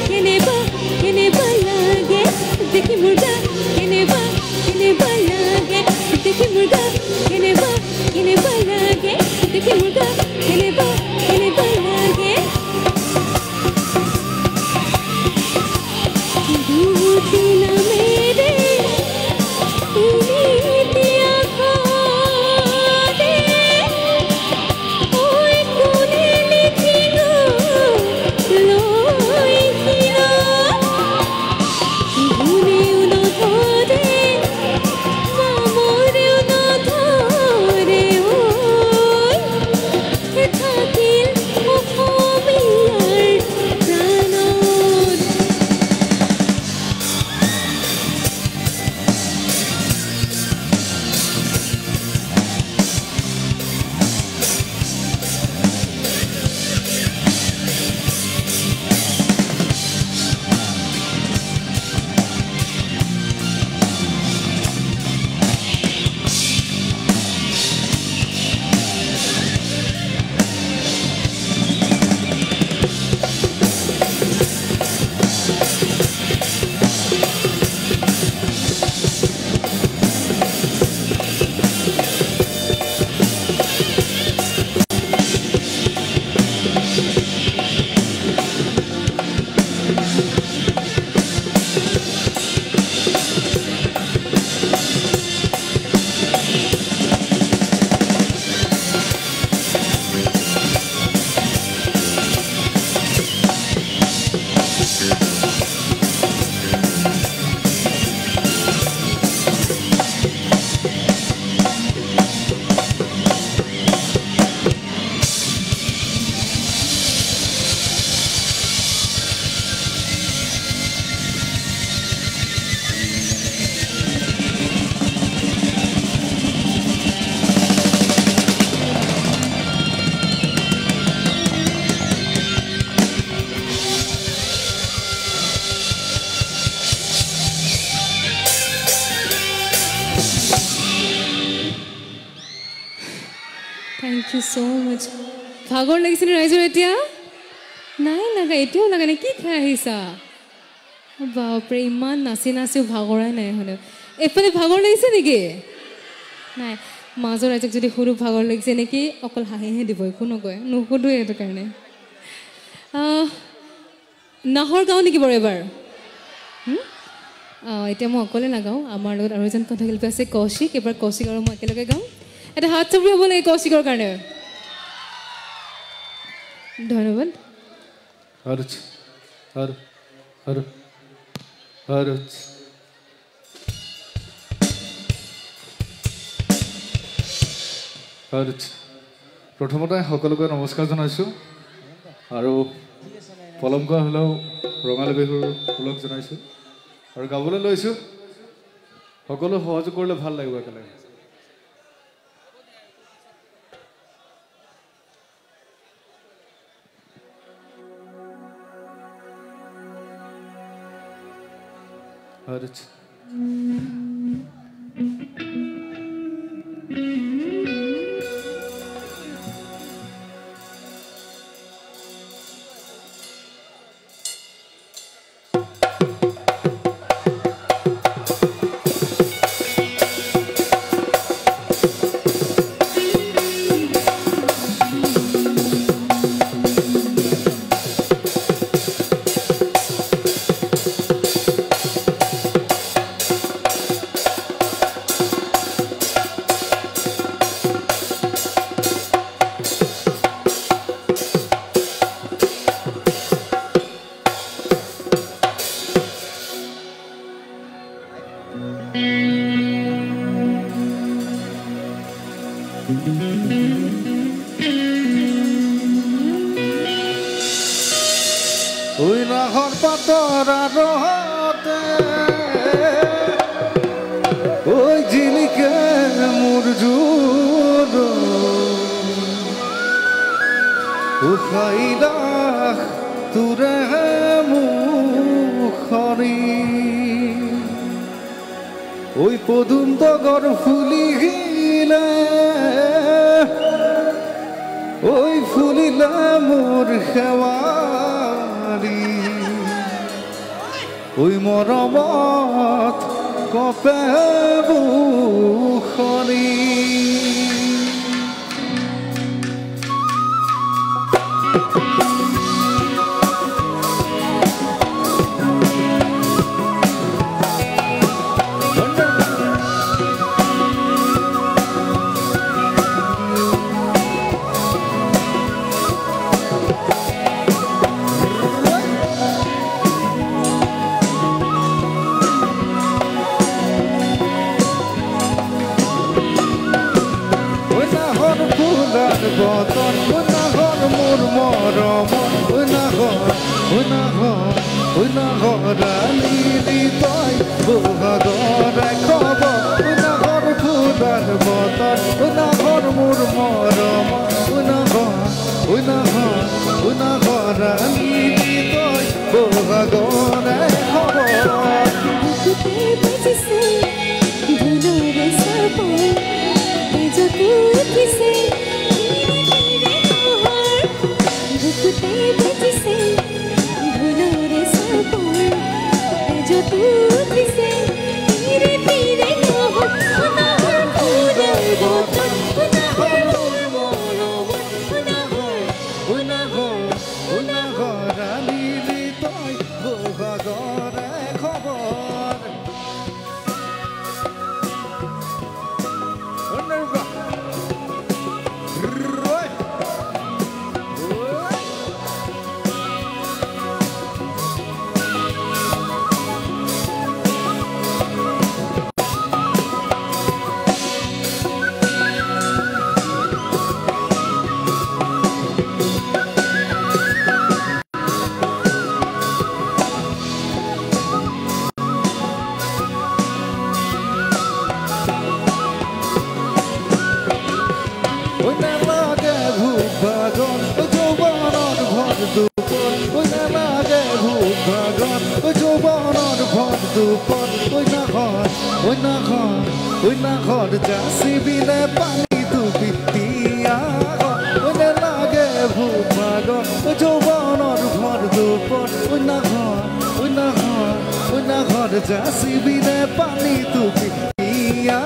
কেনেবা কেনেবা লাগে তোক দেখি মোৰ গা কেনেবা কেনেবা লাগে তোক দেখি মোৰ গা কেনেবা কেনেবা লাগে তোক দেখি মোৰ গা কেনেবা কেনেবা লাগে দুটি নামেৰে তিনিটি আখৰে ঐ কোনে লিখিব লৈ শিৰত গুণেও নধৰে মামৰেও নধৰে ঐ থাকিল অসমীয়াৰ প্ৰাণত। Thank you so much. ভাগৰ লাগিছেনে ৰাইজৰ এতিয়া? নাই লগা, এতিয়াও লগা নাই। কি খাই আহিছা? বাপৰে, ইমান নাচি নাচিও ভাগৰাই নাই হ'লেও। এইফালে ভাগৰ লাগিছে নেকি? নাই। মাজৰ ৰাইজক যদি সুধো ভাগৰ লাগিছে নেকি, অকল হাঁহিহে দিব, একো নকয়, নুসুধোৱে সেইটো কাৰণে। নাহৰ গাওঁ নেকি বাৰু এবাৰ? এতিয়া মই অকলে নাগাওঁ, আমাৰ লগত আৰু এজন কণ্ঠশিল্পী আছে কৌশিক। এবাৰ কৌশিক আৰু মই একেলগে গাওঁ। এটা হাত চাপৰি হ'ব লাগে কৌশিকৰ কাৰণে। ধন্যবাদ। প্ৰথমতে সকলোকে নমস্কাৰ জনাইছোঁ আৰু পলমকৈ হ'লেও ৰঙালী বিহুৰ ওলগ জনাইছোঁ আৰু গাবলৈ লৈছোঁ। সকলো সহযোগ কৰিলে ভাল লাগিব একেলগে। ওই নাহৰ পাতৰ আঁৰতে ওই জিলিকে মোৰ জোৰ উখাইলাখ তোৰে মুখৰি ওই পদুম তগৰ ফুলিলে ওই ফুলিলে মোৰ শেৱালি ওই মৰমত কপে বুখৰি। বতন নাহর মোর মরম ওই নাহর ওই নাহর ওই নাহর আনিলি তই বহাগর খবর ওই নাহর ফুলার বতন ওই নাহর মোর মরম ওই নাহর ওই নাহর ওই নাহর আনিলি তই বহাগর খবর। ওই নাহর যাসিবিলে পানি তুবি দিয়া ওই লাগে ভূভাগর যৌবনর ভর দুপর ওই নাহর ওই নাহর ওই নাহর যাসিবিলে পানি তুবি দিয়া।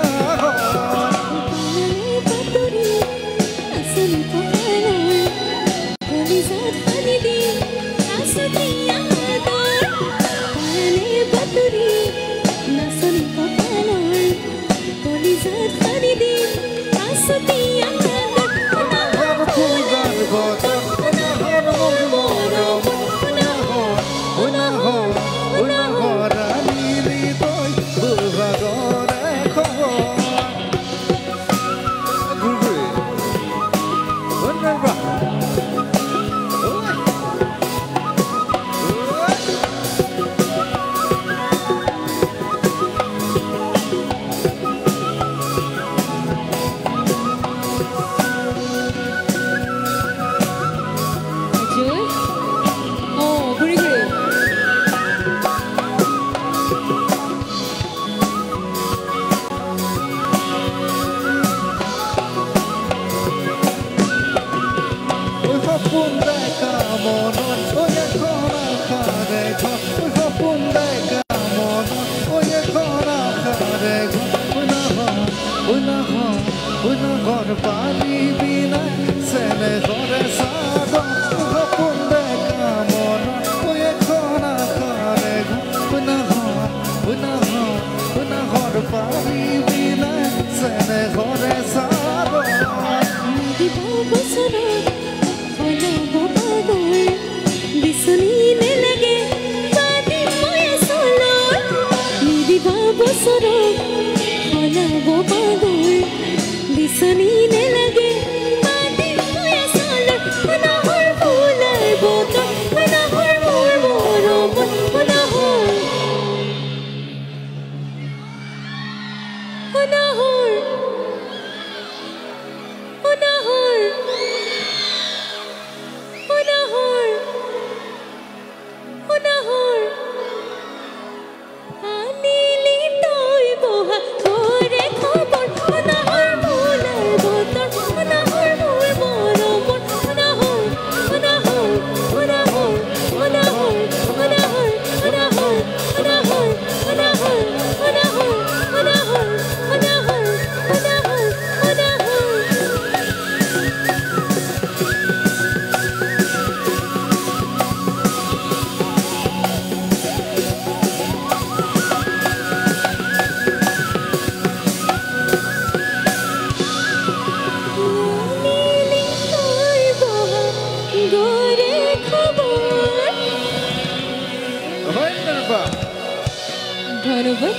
ধন্যবাদ।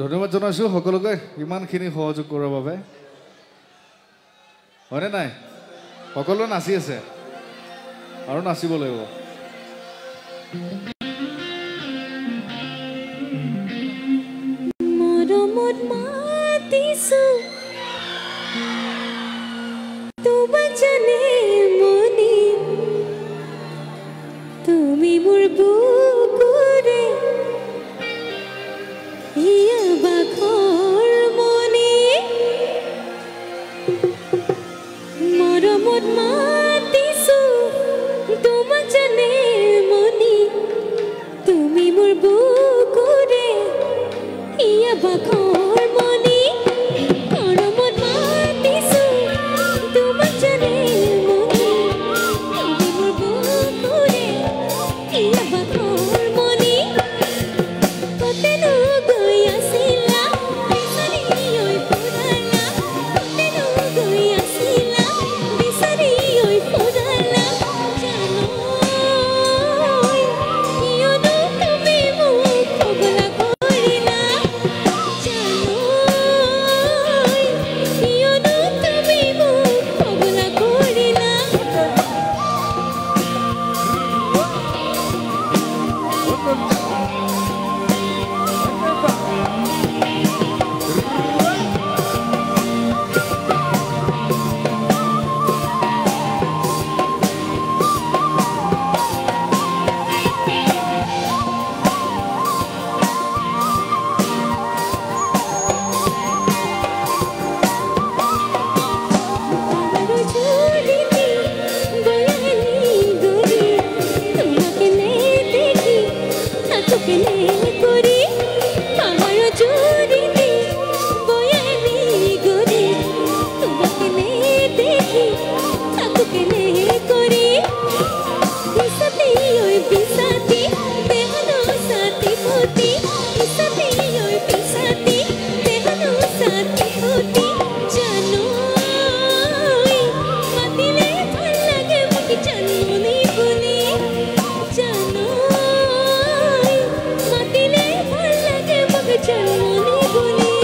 ধন্যবাদ জনাইছোঁ সকলোকে ইমানখিনি সহযোগ কৰাৰ বাবে। হয়নে নাই? সকলোৱে নাচি আছে আৰু নাচিব লাগিব। মৰমত মাতিছো তোমাক জানে মনি, তুমি মোৰ বুকুৰে হিয়া বাখৰ মনি। মৰমত মাতিছো তোমাক জানে মনি, তুমি মোৰ বুকুৰে হিয়া বাখৰ মনি। মৰমত মাতিছো তোমাক জানে মনি, তুমি মোৰ বুকুৰে হিয়া বাখৰ মনি। কতেনো গৈ আছিলা বিচাৰি ঐ ফুৰালা, কতেনো গৈ আছিলা বিচাৰি ঐ ফুৰালা। জানো কিয়নো তুমি মোক পগলা কৰিলা, জানো কিয়নো তুমি মোক পগলা কৰিলা। জুৰিতে বয়ালি গৰি, তোমাকে নেদেখি থাকো কেনে কৰি। পাহাৰ জুৰিতে বয়ালি গৰি, তোমাকে নেদেখি থাকো কেনে কৰি। বিছাতে ঐ বিছাতে দেহনো সাথী পুতি, বিছাতে ঐ বিছাতে দেহনো সাথী পুতি। জানো মাতিলে ভাল লাগে মোক জানমনি বুলি, জানো মাতিলে ভাল লাগে মোক জানমনি বুলি।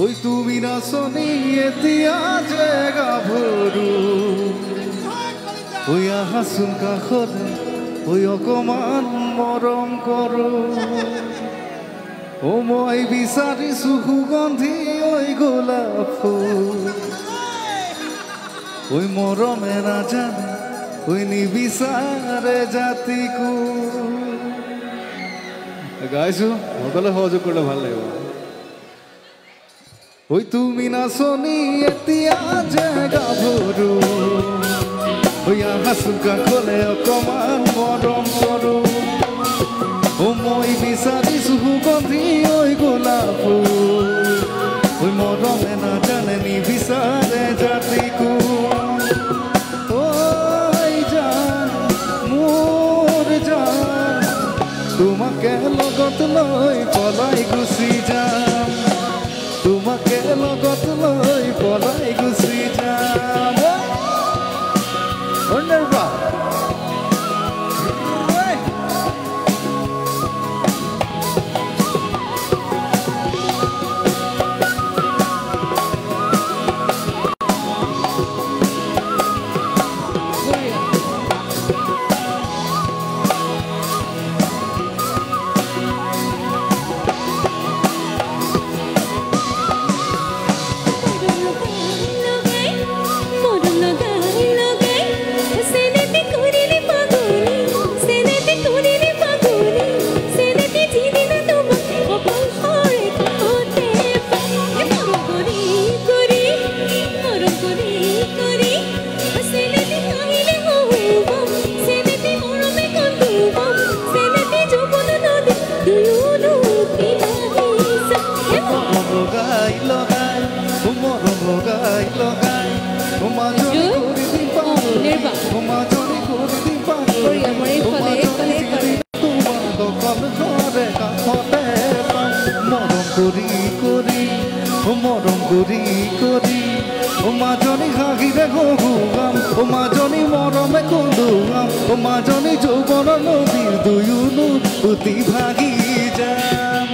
ঐ তুমি নাচনি এতিয়া যে গাভৰু, ঐ আহাচোন কাষতে, ঐ অকমান মৰম কৰো। অ মই বিচাৰিছো সুগন্ধি ঐ গোলাপ ফুল, ঐ মৰমে নাজানে ঐ নিবিচাৰে জাতিকো। গাইছো, সকলোৱে সহযোগ কৰিলে ভাল লাগিব। ঐ তুমি নাচনি এতিয়া যে গাভৰু, ঐ আহাচোন কাষলে অকমান মৰম কৰো। অ মই বিচাৰিছো সুগন্ধি ঐ গোলাপ ফুল, ঐ মৰমে নাজানে নিবিচাৰে জাতিকো। ঐ জান মোৰ জান, তোমাকে লগত লৈ পলাই গুচি যাম, তোমাকে লগত লৈ পলাই গুচি যাম। মৰম লগাই লগাই চেনেতে কৰিলে পাগলি, চেনেতে কৰিলে পাগলি, চেনেতে যিদিনা তোমাক অকলশৰে কাষতে পাই। মৰম কৰি কৰি, মৰম কৰি কৰি, চেনেতে হাঁহিলে হহুৱাম, চেনেতে মৰমে কন্দুৱাম, চেনেতে যৌৱন নদী দুয়ো ডুবি ভাহি যাম। মৰম লগাই লগাই, মৰম লগাই লগাই, মাজনী কৰি দিম পাগলি, মাজনী কৰি দিম পাগলি, মাজনী তোমাক অকলশৰে কাষতে পাম। মৰম কৰি কৰি, মৰম কৰি হঁহুৱাম অ মাজনী মৰমে কন্দুৱাম অ মাজনী যৌৱনৰ নদীৰ দুয়োনো উটি ভাগি যাম।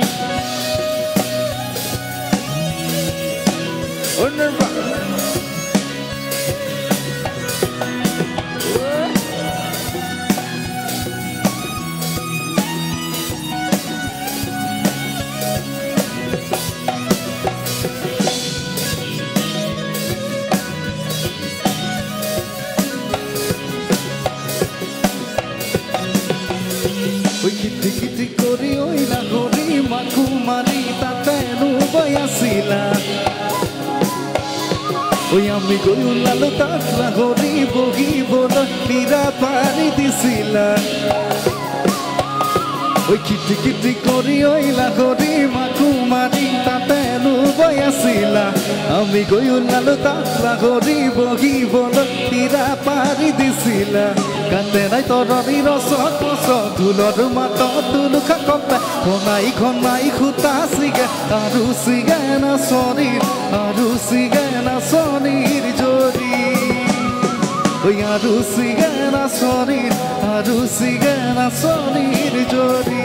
খিটি খিটি কৰি ঐ লাগৰি মাকো মাৰি তাতে নুবাই আছিলা ঐ আমি গৈ ওলালো তাত লাগৰি বহিবলৈ পীৰা পাৰি দিছিলা ঐ খিটি খিটি কৰি ঐ লাগৰি মাকো মাৰি তাতে নুবাই আছিলা আমি গৈ ওলালো তাত লাগৰি বহিবলৈ পীৰা পাৰি দিছিলা কান্দে নাই তৰণি ৰচত পচত ঢোলৰ মাতত তুলুখা কপে ঘনাই ঘনাই সূতা ছিগে আৰু ছিগে নাচনীৰ আৰু ছিগে নাচনীৰ জৰি ঐ আৰু ছিগে নাচনীৰ আৰু ছিগে নাচনীৰ জৰি।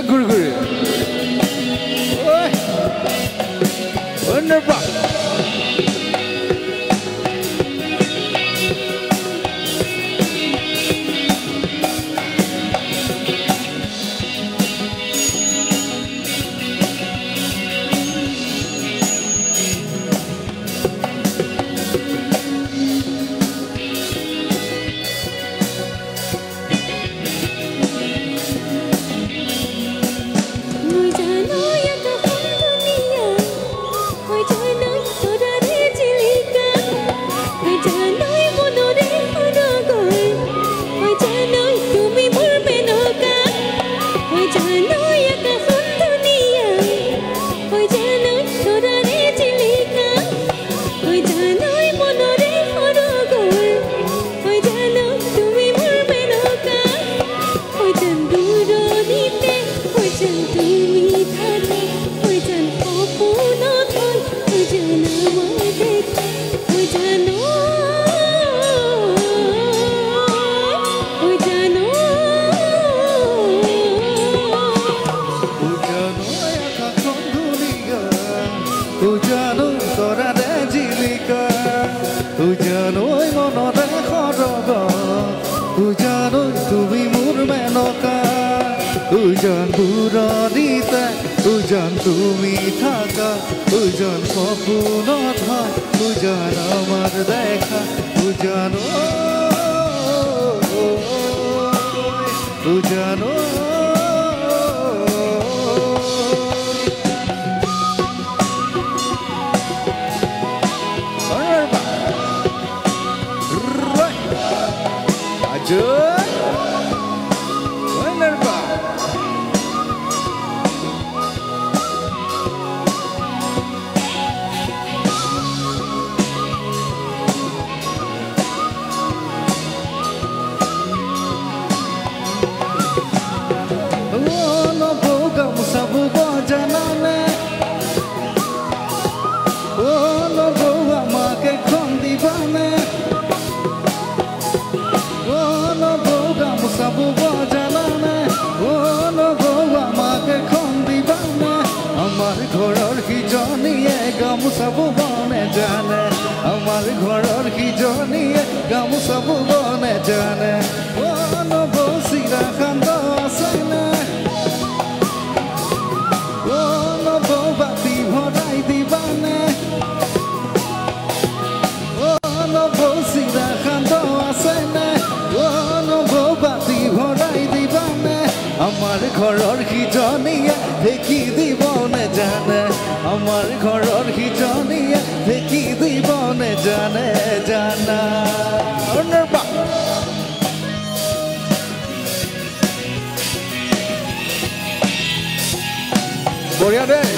ঘূৰি ঘূৰি ঐ উজান দূৰণিতে উজান তুমি থাকা উজান সপোনত হয় উজান আমাৰ দেখা উজান উজান। ঘৰৰ সিজনীয়ে গামোচা ববনে জানে আমাৰ ঘৰৰ সিজনীয়ে গামোচা ববনে জানে অ নবৌ চিৰা সান্দহ আছেনে অ নবৌ বাতি ভৰাই দিবানে অ নবৌ চিৰা সান্দহ আছেনে অ নবৌ বাতি ভৰাই দিবানে আমাৰ ঘৰৰ সিজনীয়ে ঢেঁকী দিব নেজানে আমাৰ ঘৰৰ সিজনীয়ে ঢেঁকী দিব নেজানে জানা। বঢ়িয়া দেই।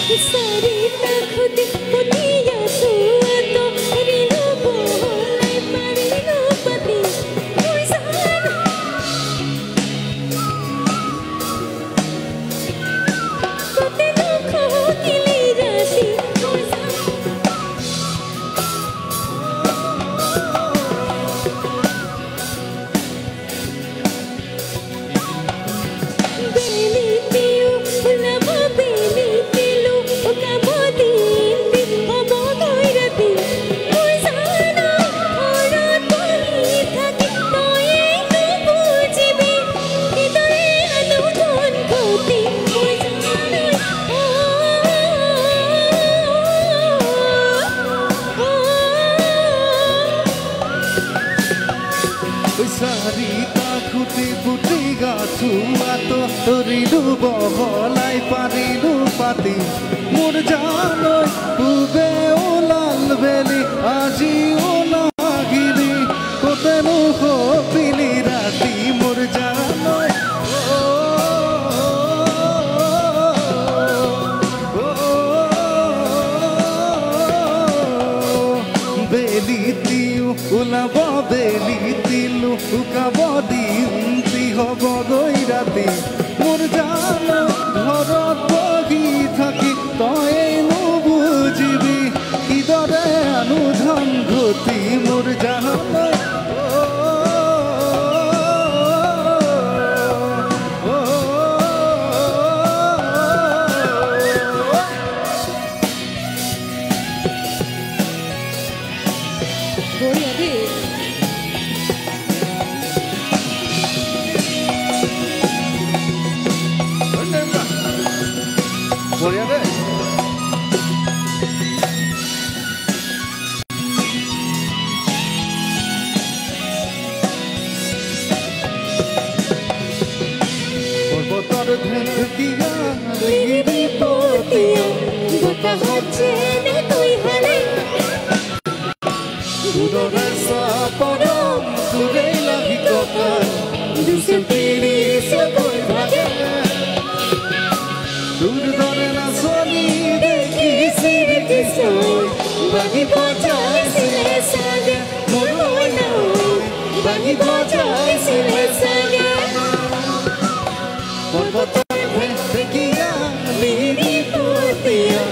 চাৰিটা খুটি পুতিয়া চোৱাটো ৰিলো বহলাই পাৰিলো পাতি মোৰ জান কতেনো খহকিলি ৰাতি মোৰ জান। বেলিটিও ওলাব বেলিটিলো উকাব দিন হ'ব গৈ ৰাতি মোৰ জান ঘৰত বহি থাকি তয়ে নুবুজিবি কিদৰে আনো ধন ঘটি মোৰ জান। চাৰিটা খুটি পুতি গাথুৱাটো তৰিলো বহলাই পাৰিলো পাতি মোৰ জানৈ পূবে ওলাল বেলি আজিও নাগিলি কতেনো সপিলি ৰাতি মোৰ জানৈ। বেলি দিও ওলাব বেলি দিলো শুকাব দিনটি হ'ব গৈ ৰাতি মোৰ জান ঘৰত বহি থাকি তই নুবুজিবি কিদৰে আনো ধন ঘটি মোৰ জান। বঢ়িয়া দেই। বঢ়িয়া দেই। পৰ্বতৰ ঢেঁকীয়া লিগিৰি পতিয়া বতাহত যেনেকৈ হালে দূৰৰে চাপৰম তোৰে লাগি কথা 230 কৈ ভাগে তোৰ দৰে নাচনী দেখি চিৰিকিছো বাঁহী বজাইছিলে চাগে মোৰ মইনাও বাঁহী বজাইছিলে চাগে। পৰ্বতৰ ঢেঁকীয়া লিগিৰি পতিয়া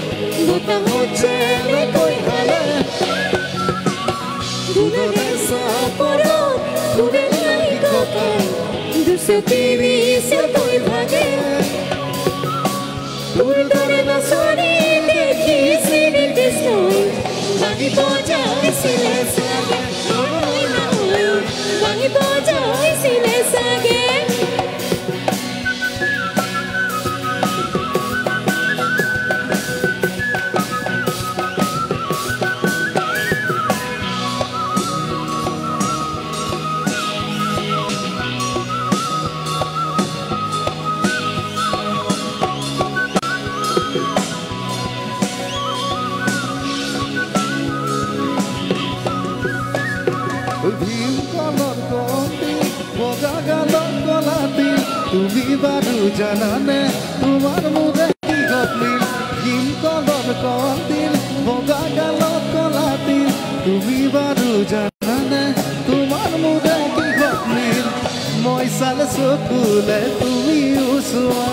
বতাহত যেনেকৈ হালে দূৰৰে চাপৰত তোৰে লাগি কথা 230 কৈ ভাগে তোৰ দৰে নাচনী দেখি শ্ৰীকৃষ্ণই বাঁহী বজাইছিলে চাগে মোৰ মইনাও বাঁহী বজাইছিলে চাগে। ভীমকলৰ কন্দি বগা গালত কলা তিল তুমি বাৰু জানানে তোমাৰ মোৰে কিহত মিল? ভীমকলৰ কন্দিল বগা গালত কলা তিল তুমি বাৰু জানানে তোমাৰ মোৰে কিহত মিল? মই চালে চকুলে তুমিও চোৱা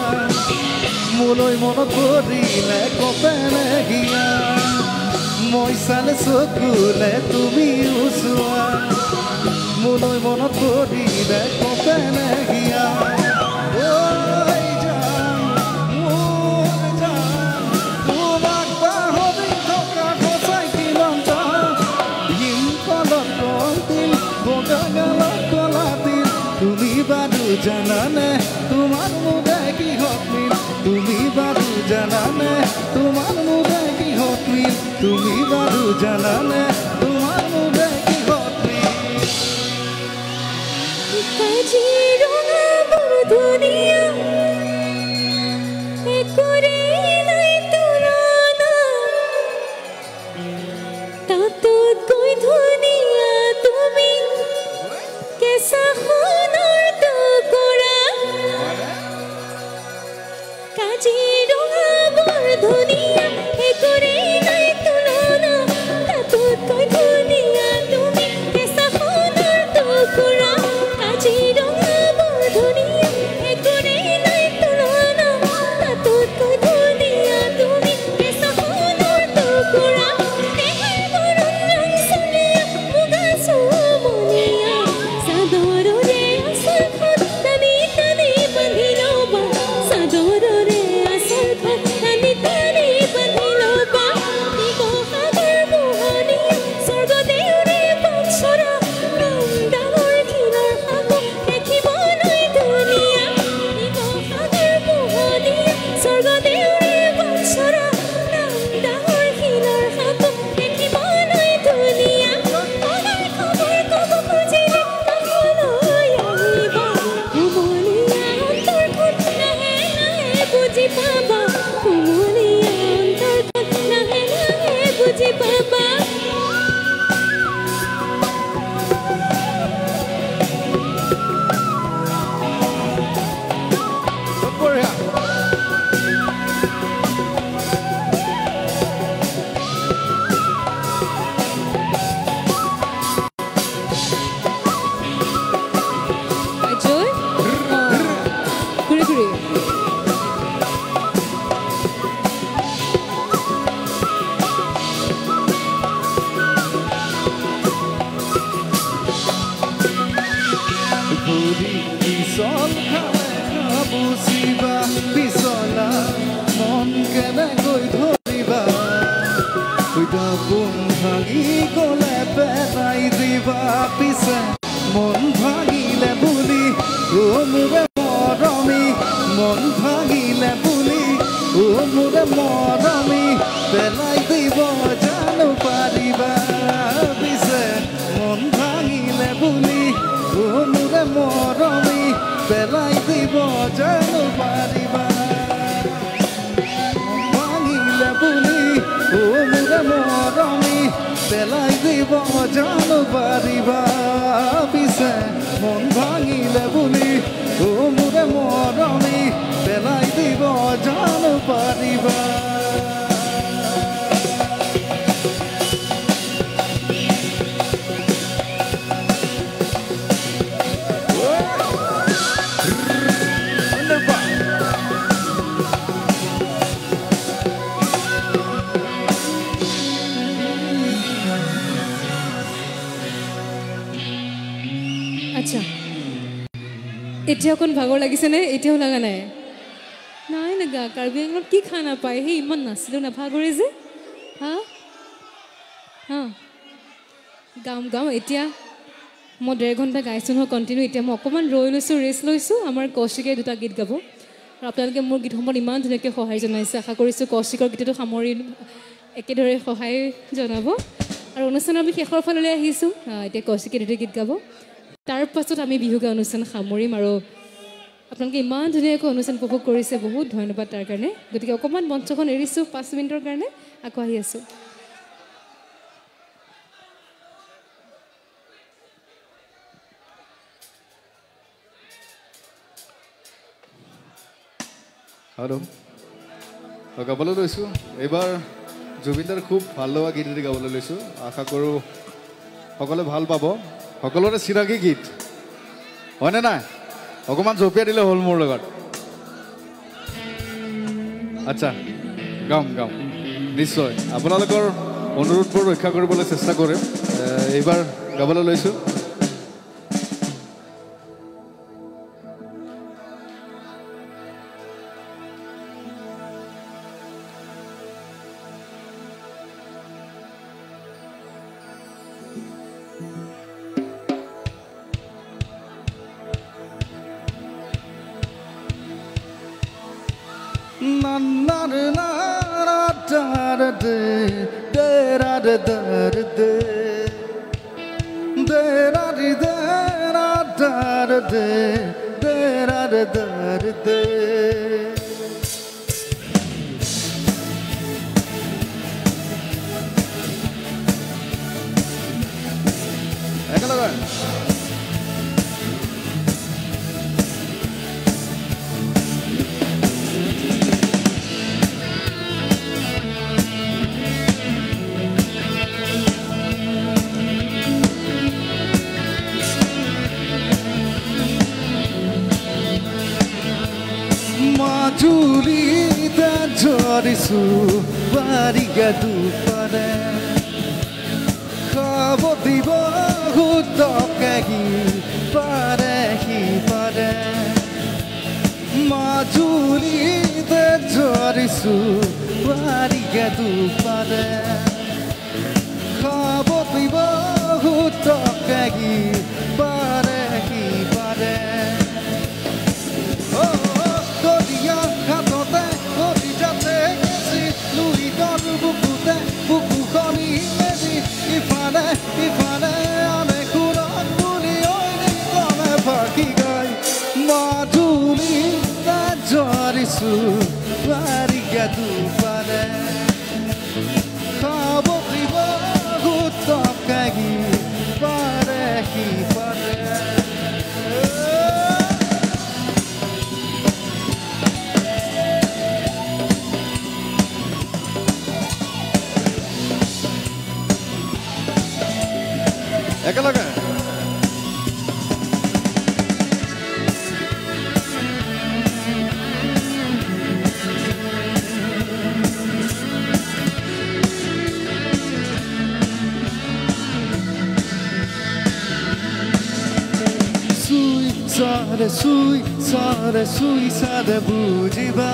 মোলৈ মনত পৰিলে কপেনে হিয়া মই চালে চকুলে তুমিও চোৱা মোলৈ মনত পৰিলে কপেনে হিয়া। ঐ জান মোৰ জান তোমাক পাহৰি থকা সঁচাই কিমান টান। ভীমকলৰ কলতিল বগা গালত কলা তিল তুমি বাৰু জানানে তোমাৰ মোৰে কিহত মিল? তুমি বাৰু জানানে তোমাৰ মোৰে কিহত মিল? তুমি বাৰু জানানে তোমাৰ মোৰে কিহত মিল? কাজিৰঙা বৰ ধুনীয়া একোৰে নাই তুলনা তাতোতকৈ ধুনীয়া তুমি কেঁচা সোণৰ টুকুৰা। কাজিৰঙা বৰ ধুনীয়া। বুজি পাবা কুমলীয়া অন্তৰখন লাহে লাহে বুজি পাবা। মন ভাঙিলে বুলি ও মোৰে মৰমী, মন ভাঙিলে বুলি ও মোৰে মৰমী, পেলাই দিব জানো পাৰিবা পিছে। মন ভাঙিলে বুলি ও মোৰে মৰমী, পেলাই দিব জানো পাৰিবা। ভাঙিলে বুলি ও মোৰে মৰমী, পেলাই দিব জানো পাৰিবা পিছে। মন ভাঙিলে বুলি ও মোৰে মৰমী, পেলাই দিব জানো পাৰিবা। আচ্ছা, এতিয়া অকণ ভাগৰ লাগিছেনে? এতিয়াও লগা নাই? নাই লগা। কাৰ্বি আংলঙত কি খানা পায় সেই ইমান নাছিলোঁ নাভাগৰে যে। হা হা গাম গাম। এতিয়া মই 1.5 ঘণ্টা গাইছোঁ নহয় কণ্টিনিউ। এতিয়া মই অকণমান ৰৈ লৈছোঁ, ৰেষ্ট লৈছোঁ। আমাৰ কৌশিকে দুটা গীত গাব আৰু আপোনালোকে মোৰ গীতসমূহত ইমান ধুনীয়াকৈ সহায় জনাইছে। আশা কৰিছোঁ কৌশিকৰ গীতটো সামৰি একেদৰে সহায় জনাব। আৰু অনুষ্ঠানৰ আমি শেষৰ ফাললৈ আহিছোঁ। এতিয়া কৌশিকে দুটা গীত গাব, তাৰ পাছত আমি বিহু গাই অনুষ্ঠান সামৰিম। আৰু আপোনালোকে ইমান ধুনীয়াকৈ অনুষ্ঠান উপভোগ কৰিছে, বহুত ধন্যবাদ তাৰ কাৰণে। গতিকে অকণমান মঞ্চখন এৰিছোঁ 5 মিনিটৰ কাৰণে, আকৌ আহি আছোঁ। হেল্ল', গাবলৈ লৈছোঁ এইবাৰ জুবিনদাৰ খুব ভাল লগা গীত এটি গাবলৈ লৈছোঁ। আশা কৰোঁ সকলোৱে ভাল পাব। সকলোৰে চিনাকি গীত হয়নে নাই? অকণমান জঁপিয়াই দিলে হ'ল মোৰ লগত। আচ্ছা, গাম গাম নিশ্চয়। আপোনালোকৰ অনুৰোধবোৰ ৰক্ষা কৰিবলৈ চেষ্টা কৰিম। এইবাৰ গাবলৈ লৈছোঁ। মাজুলীতে ঝৰিছো বাৰিগা দুপাৰে, খাব দিব সুতকে পাৰে সিপাৰে। মাজুলীতে ঝৰিছো বাৰিগা দুপাৰে, খাব দিব সুতকে পাৰে সিপাৰে। ইফালে ইফালে আনে খুৰাক বুলি ঐ ফাঁকি গাই। মাজুলীতে ঝৰিছো বাৰিয়া দুপাৰে খাবতি বহুত কাগি পাৰে সিপাৰে। একেলগে সাৰে সুই সাৰে সুই সাৰে বুঝিবা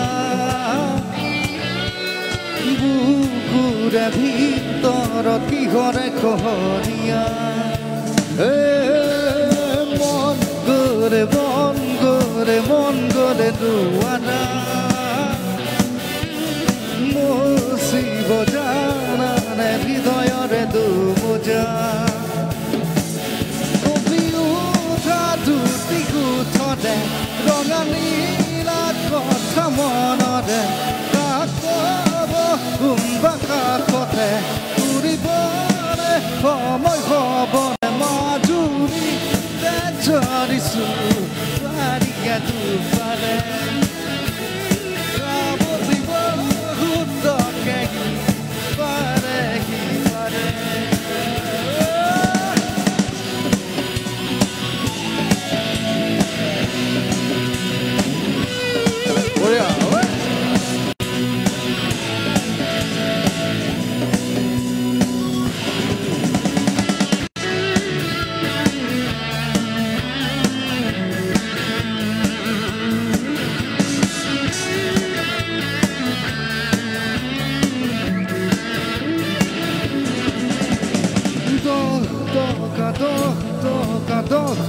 বুকুৰে ভিতৰত কিহৰে খহনীয়া এ মন গৰে মন গৰে মন গৰে নোৱাৰা মচিব জানানে হৃদয়ৰে দুমোজা দুটি গোঠতে ৰঙা নীলা কথা মনতে কাকব কোনোবা কাষতে উৰিবলে সময় হ'বনে মাজুলী ধৰিছো বাৰিয়া দুফালে খাবতি বহুতকে পাৰে সিপাৰে।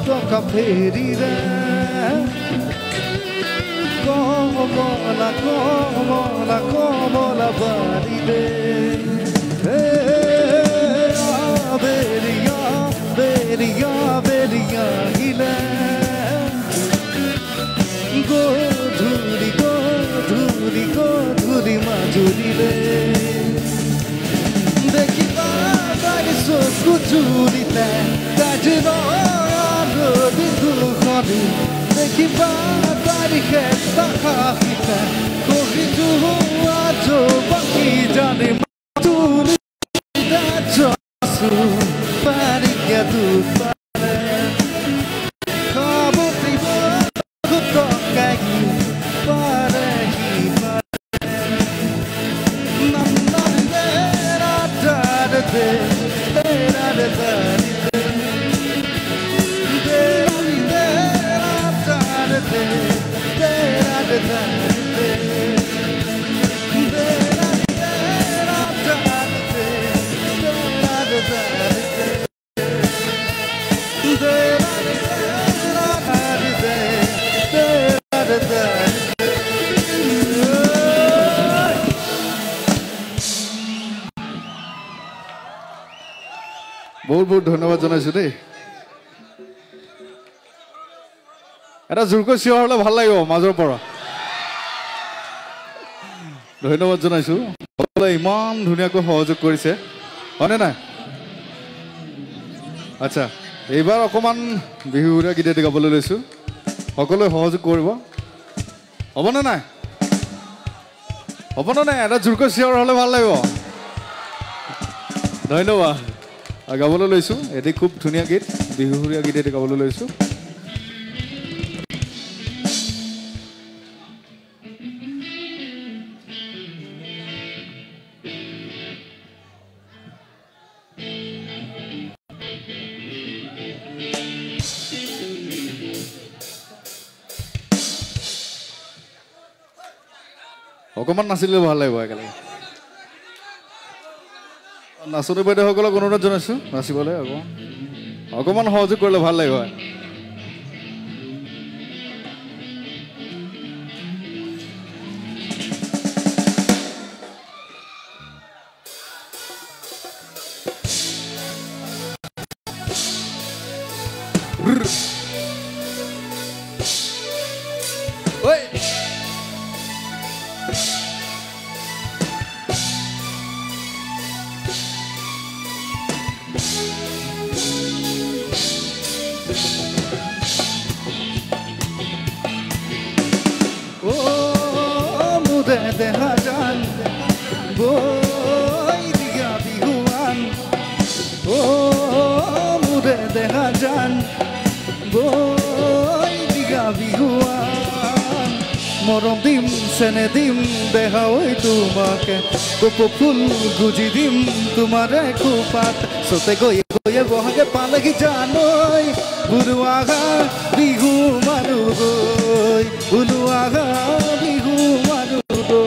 টকা ফেৰিৰে কমলা কমলা কমলা বাড়িৰে বেৰিয়া বেৰিয়া বেৰিয়া গিলে গধূলি গধূলি গধূলি মাজুলিৰে দেখিবা তাইৰ চকু জুৰিতে বিন্দুখনি দেখিবা তাৰিখে হাসিতে কহি যোৱা বাকী জানি বাৰিয়া দুপাৰে খাবতি টকাই পাৰে সিপাৰে নাম নাম দে বহুত বহুত ধন্যবাদ জনাইছো দেই। এটা জোৰকৈ চিঞৰ হ'লে ভাল লাগিব মাজৰ পৰা। ধন্যবাদ জনাইছো, সকলোৱে ইমান ধুনীয়াকৈ সহযোগ কৰিছে, হয়নে নাই? আচ্ছা, এইবাৰ অকণমান বিহুৰীয়া গীত এটি গাবলৈ লৈছোঁ, সকলোৱে সহযোগ কৰিব, হ'বনে নাই? হ'বনে নাই? এটা জোৰকৈ চিঞৰ হ'লে ভাল লাগিব। ধন্যবাদ। গাবলৈ লৈছোঁ এটি খুব ধুনীয়া গীত, বিহুৰীয়া গীত এটি গাবলৈ লৈছোঁ। অকণমান নাচিলে ভাল লাগিব একেলগে। নাচনী বাইদেউসকলক অনুৰোধ জনাইছোঁ নাচিবলৈ, অকণমান অকণমান সহযোগ কৰিলে ভাল লাগিব। Oi! ও মোৰে দেহা জান বৈ দিয়া বিহুৱান, ও মোৰে দেহা জান বৈ দিয়া বিহুৱান। মৰম দিম চেনে দিম দেহা ঐ তোমাকে, কপৌ ফুল গুজি দিম তোমাৰে খোপাত। চতে গৈয়ে গৈয়ে বহাগে পালেহি জানৈ, বোলো আহা বিহু মাৰো গৈ, বোলো আহা বিহু মাৰো গৈ।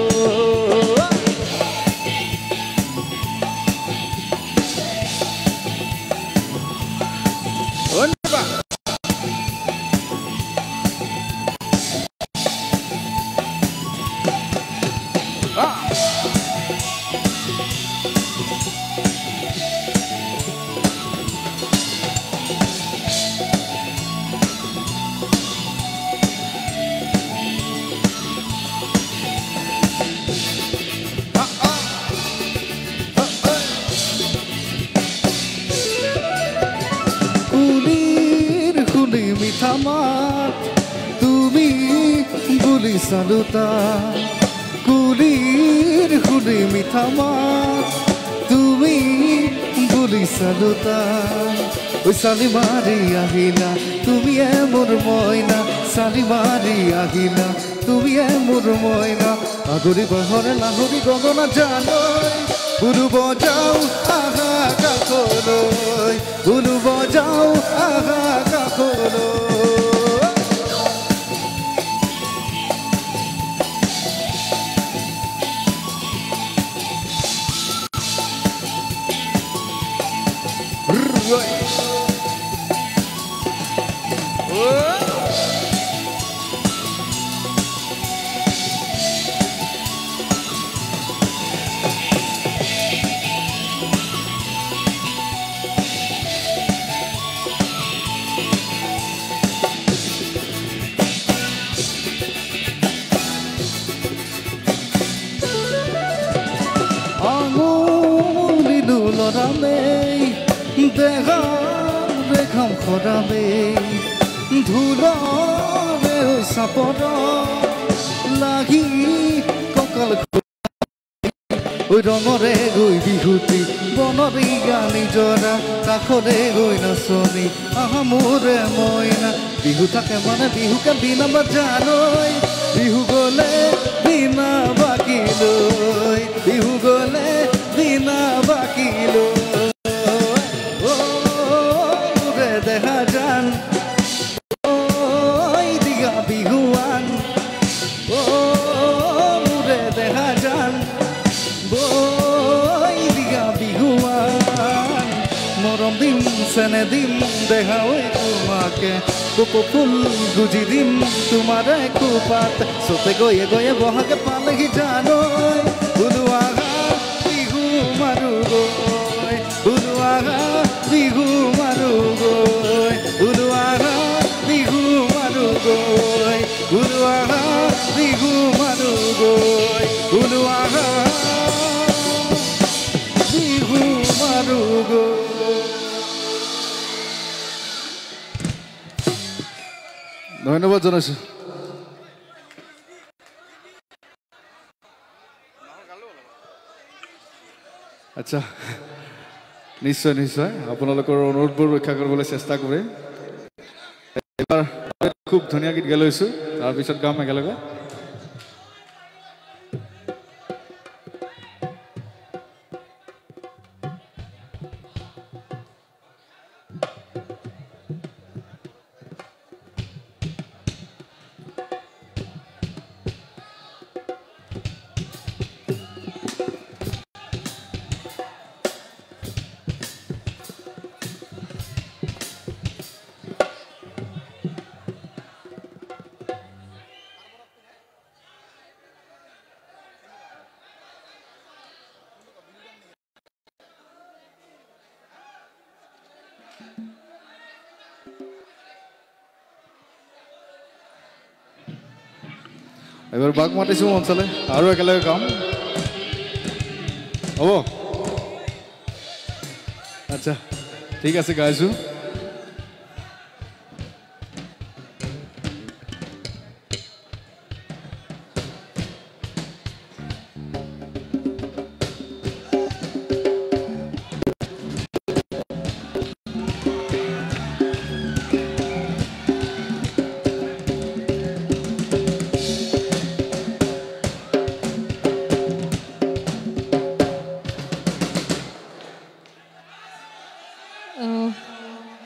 মিঠা মাত তুমি বুলি চালোতা, কুলিৰ শুনি মিঠা মাত তুমি বুলি চালোতা। ঐ চালি মাৰি আহিলা তুমিয়ে মোৰ মইনা, চালি মাৰি আহিলা তুমিয়ে মোৰ মইনা। আগৰি বাঁহৰে লাহৰি গগনা জানৈ, বোলো বজাও আহা কাষলৈ, বোলো বজাও আহা কাষলৈ। দেহাৰে ঘাম খৰামেই, ধূলৰে চাপৰ লাগি কঁকাল ঐ ৰঙৰে গৈ বিহুতি বনৰী গানি জৰা কাষৰে গৈ নাচনি আহা মোৰে মইনা। বিহু থাকে মানে বিহুকে বিনা বাজানৈ, বিহু গ'লে বিনা বাকী লৈ, বিহু গ'লে বিনা বাকী লৈ। ও মোৰে দেহা জান ঐ দিয়া বিহুৱান, ও মোৰে দেহা জান বৈ দিয়া বিহুৱান। মৰম দিম চেনে দিম দেহা ঐ তোমাকে, কপৌ ফুল গুজি দিম তোমাৰে খোপাত। চতে গৈয়ে গৈয়ে বহাগে পালেহি জানৈ, বোলো আহা বিহু মাৰো গৈ, বোলো আহা বিহু মাৰো গৈ, বোলো আহা বিহু মাৰো গৈ, বোলো আহা বিহু মাৰো গৈ, বোলো আহা বিহু মাৰো গৈ। ধন্যবাদ জনাইছোঁ। আচ্ছা, নিশ্চয় নিশ্চয় আপোনালোকৰ অনুৰোধবোৰ ৰক্ষা কৰিবলৈ চেষ্টা কৰিম। এইবাৰ খুব ধুনীয়া গীত গাই লৈছোঁ, তাৰপিছত গাম একেলগে। এবাৰ বাক মাতিছোঁ মঞ্চলৈ আৰু একেলগে গাম হ'ব। আচ্ছা ঠিক আছে, গাইছোঁ।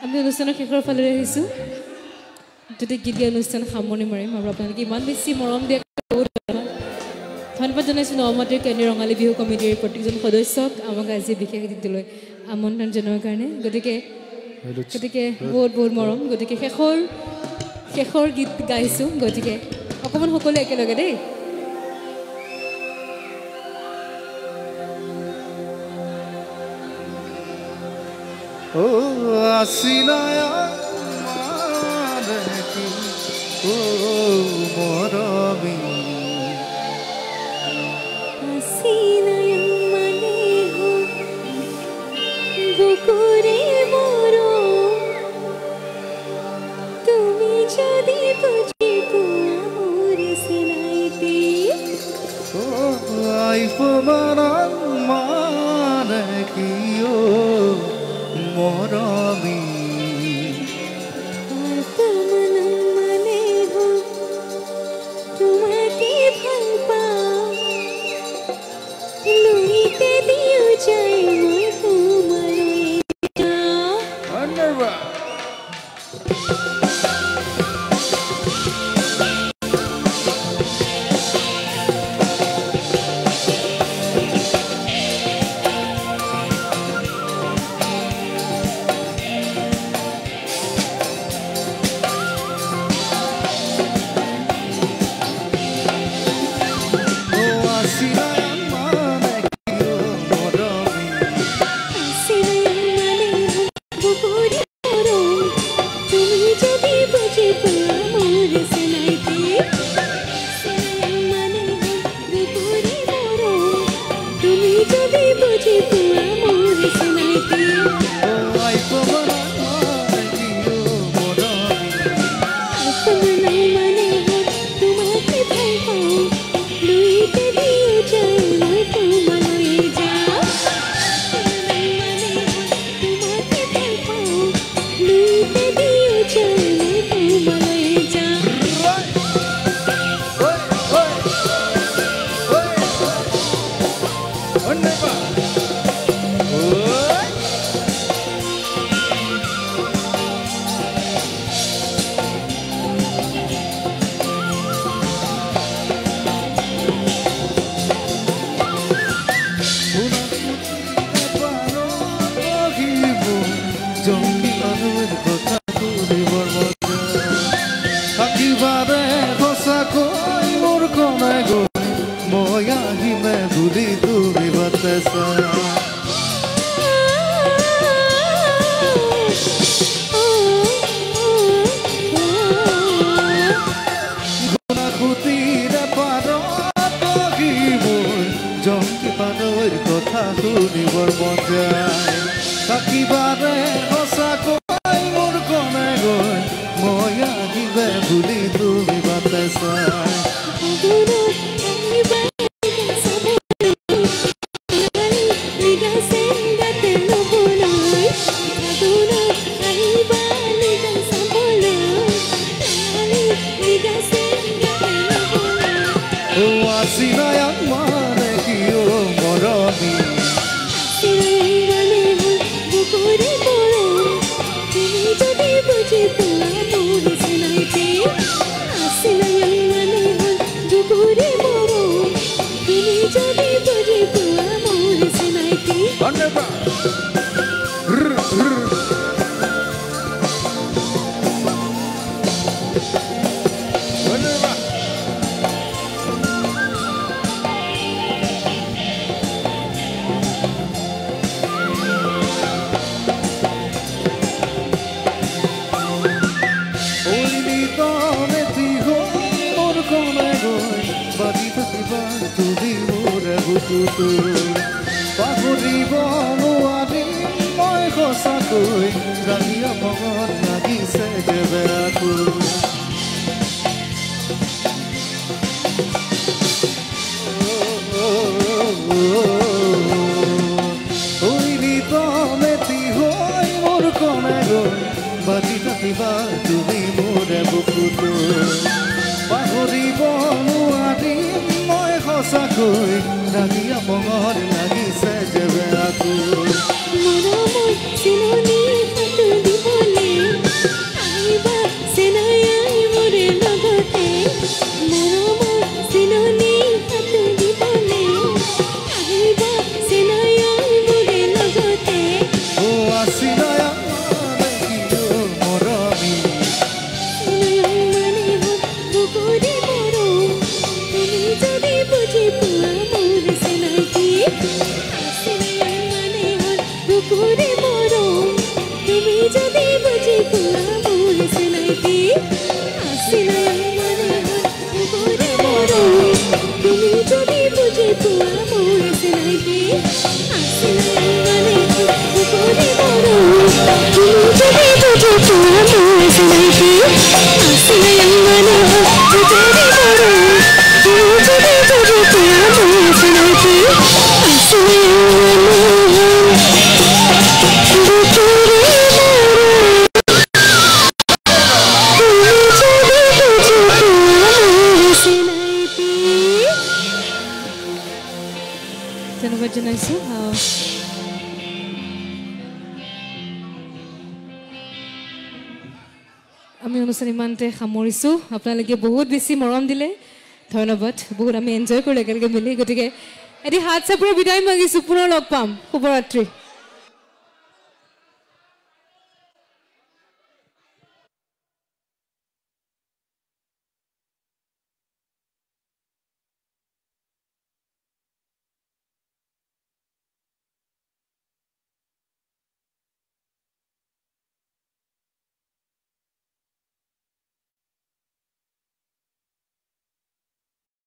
আমি অনুষ্ঠানৰ শেষৰ ফাললৈ আহিছোঁ। যদি গীত গাই অনুষ্ঠান সামৰণি মাৰিম আৰু আপোনালোকে ইমান বেছি মৰম দিয়া বহুত ধন্যবাদ। ধন্যবাদ জনাইছোঁ নৱমাটিৰ কেন্দ্ৰীয় ৰঙালী বিহু কমিটিৰ প্ৰত্যেকজন সদস্যক আমাক আজি বিশেষ দিনটোলৈ আমন্ত্ৰণ জনোৱাৰ কাৰণে। গতিকে গতিকে বহুত বহুত মৰম। গতিকে শেষৰ শেষৰ গীত গাইছোঁ, গতিকে অকণমান সকলোৱে একেলগে দেই। ও আসিলায়া মানে কি ও মৰমি, আসিলায়া মানে হো বুকুৰে মৰম, তুমি যদি বুঝি পোৱা মোৰ চিনাইতে। ও আইফমান মানে কি ও মরমি, মানে হো তোমাকে ভাল পাওঁ, লুইতে দিও যায় মই তোমালৈ যাওঁ। ধন্যবাদ। গৈ তুমি মোৰ বুকুত পাহৰিব নোৱাৰিম মই সঁচাকৈ ৰাগিয়া মনত লাগিছে যে বেয়াকৈ বাজি থাকিবা তুমি মোৰ বুকুত পাহৰিব নোৱাৰিম মই সঁচাকৈ ৰাগিয়া মনত লাগিছে যে বেয়াকৈ মৰমৰ চিলনী সাঁতোৰ দিবলে আহিবা চেনাই মোৰ লগতে মৰমৰ চিলনী সাঁতোৰ দিবলে আহিবা চেনাই মোৰ লগতে ও আছিলা ধন্যবাদ জনাইছোঁ। আমি অনুষ্ঠান ইমানতে সামৰিছোঁ। আপোনালোকে বহুত বেছি মৰম দিলে, ধন্যবাদ। বহুত আমি এনজয় কৰিলোঁ একেলগে মিলি। গতিকে এটি হাত চাপৰি বিদায় মাগিছোঁ। পুনৰ লগ পাম। শুভৰাত্ৰি।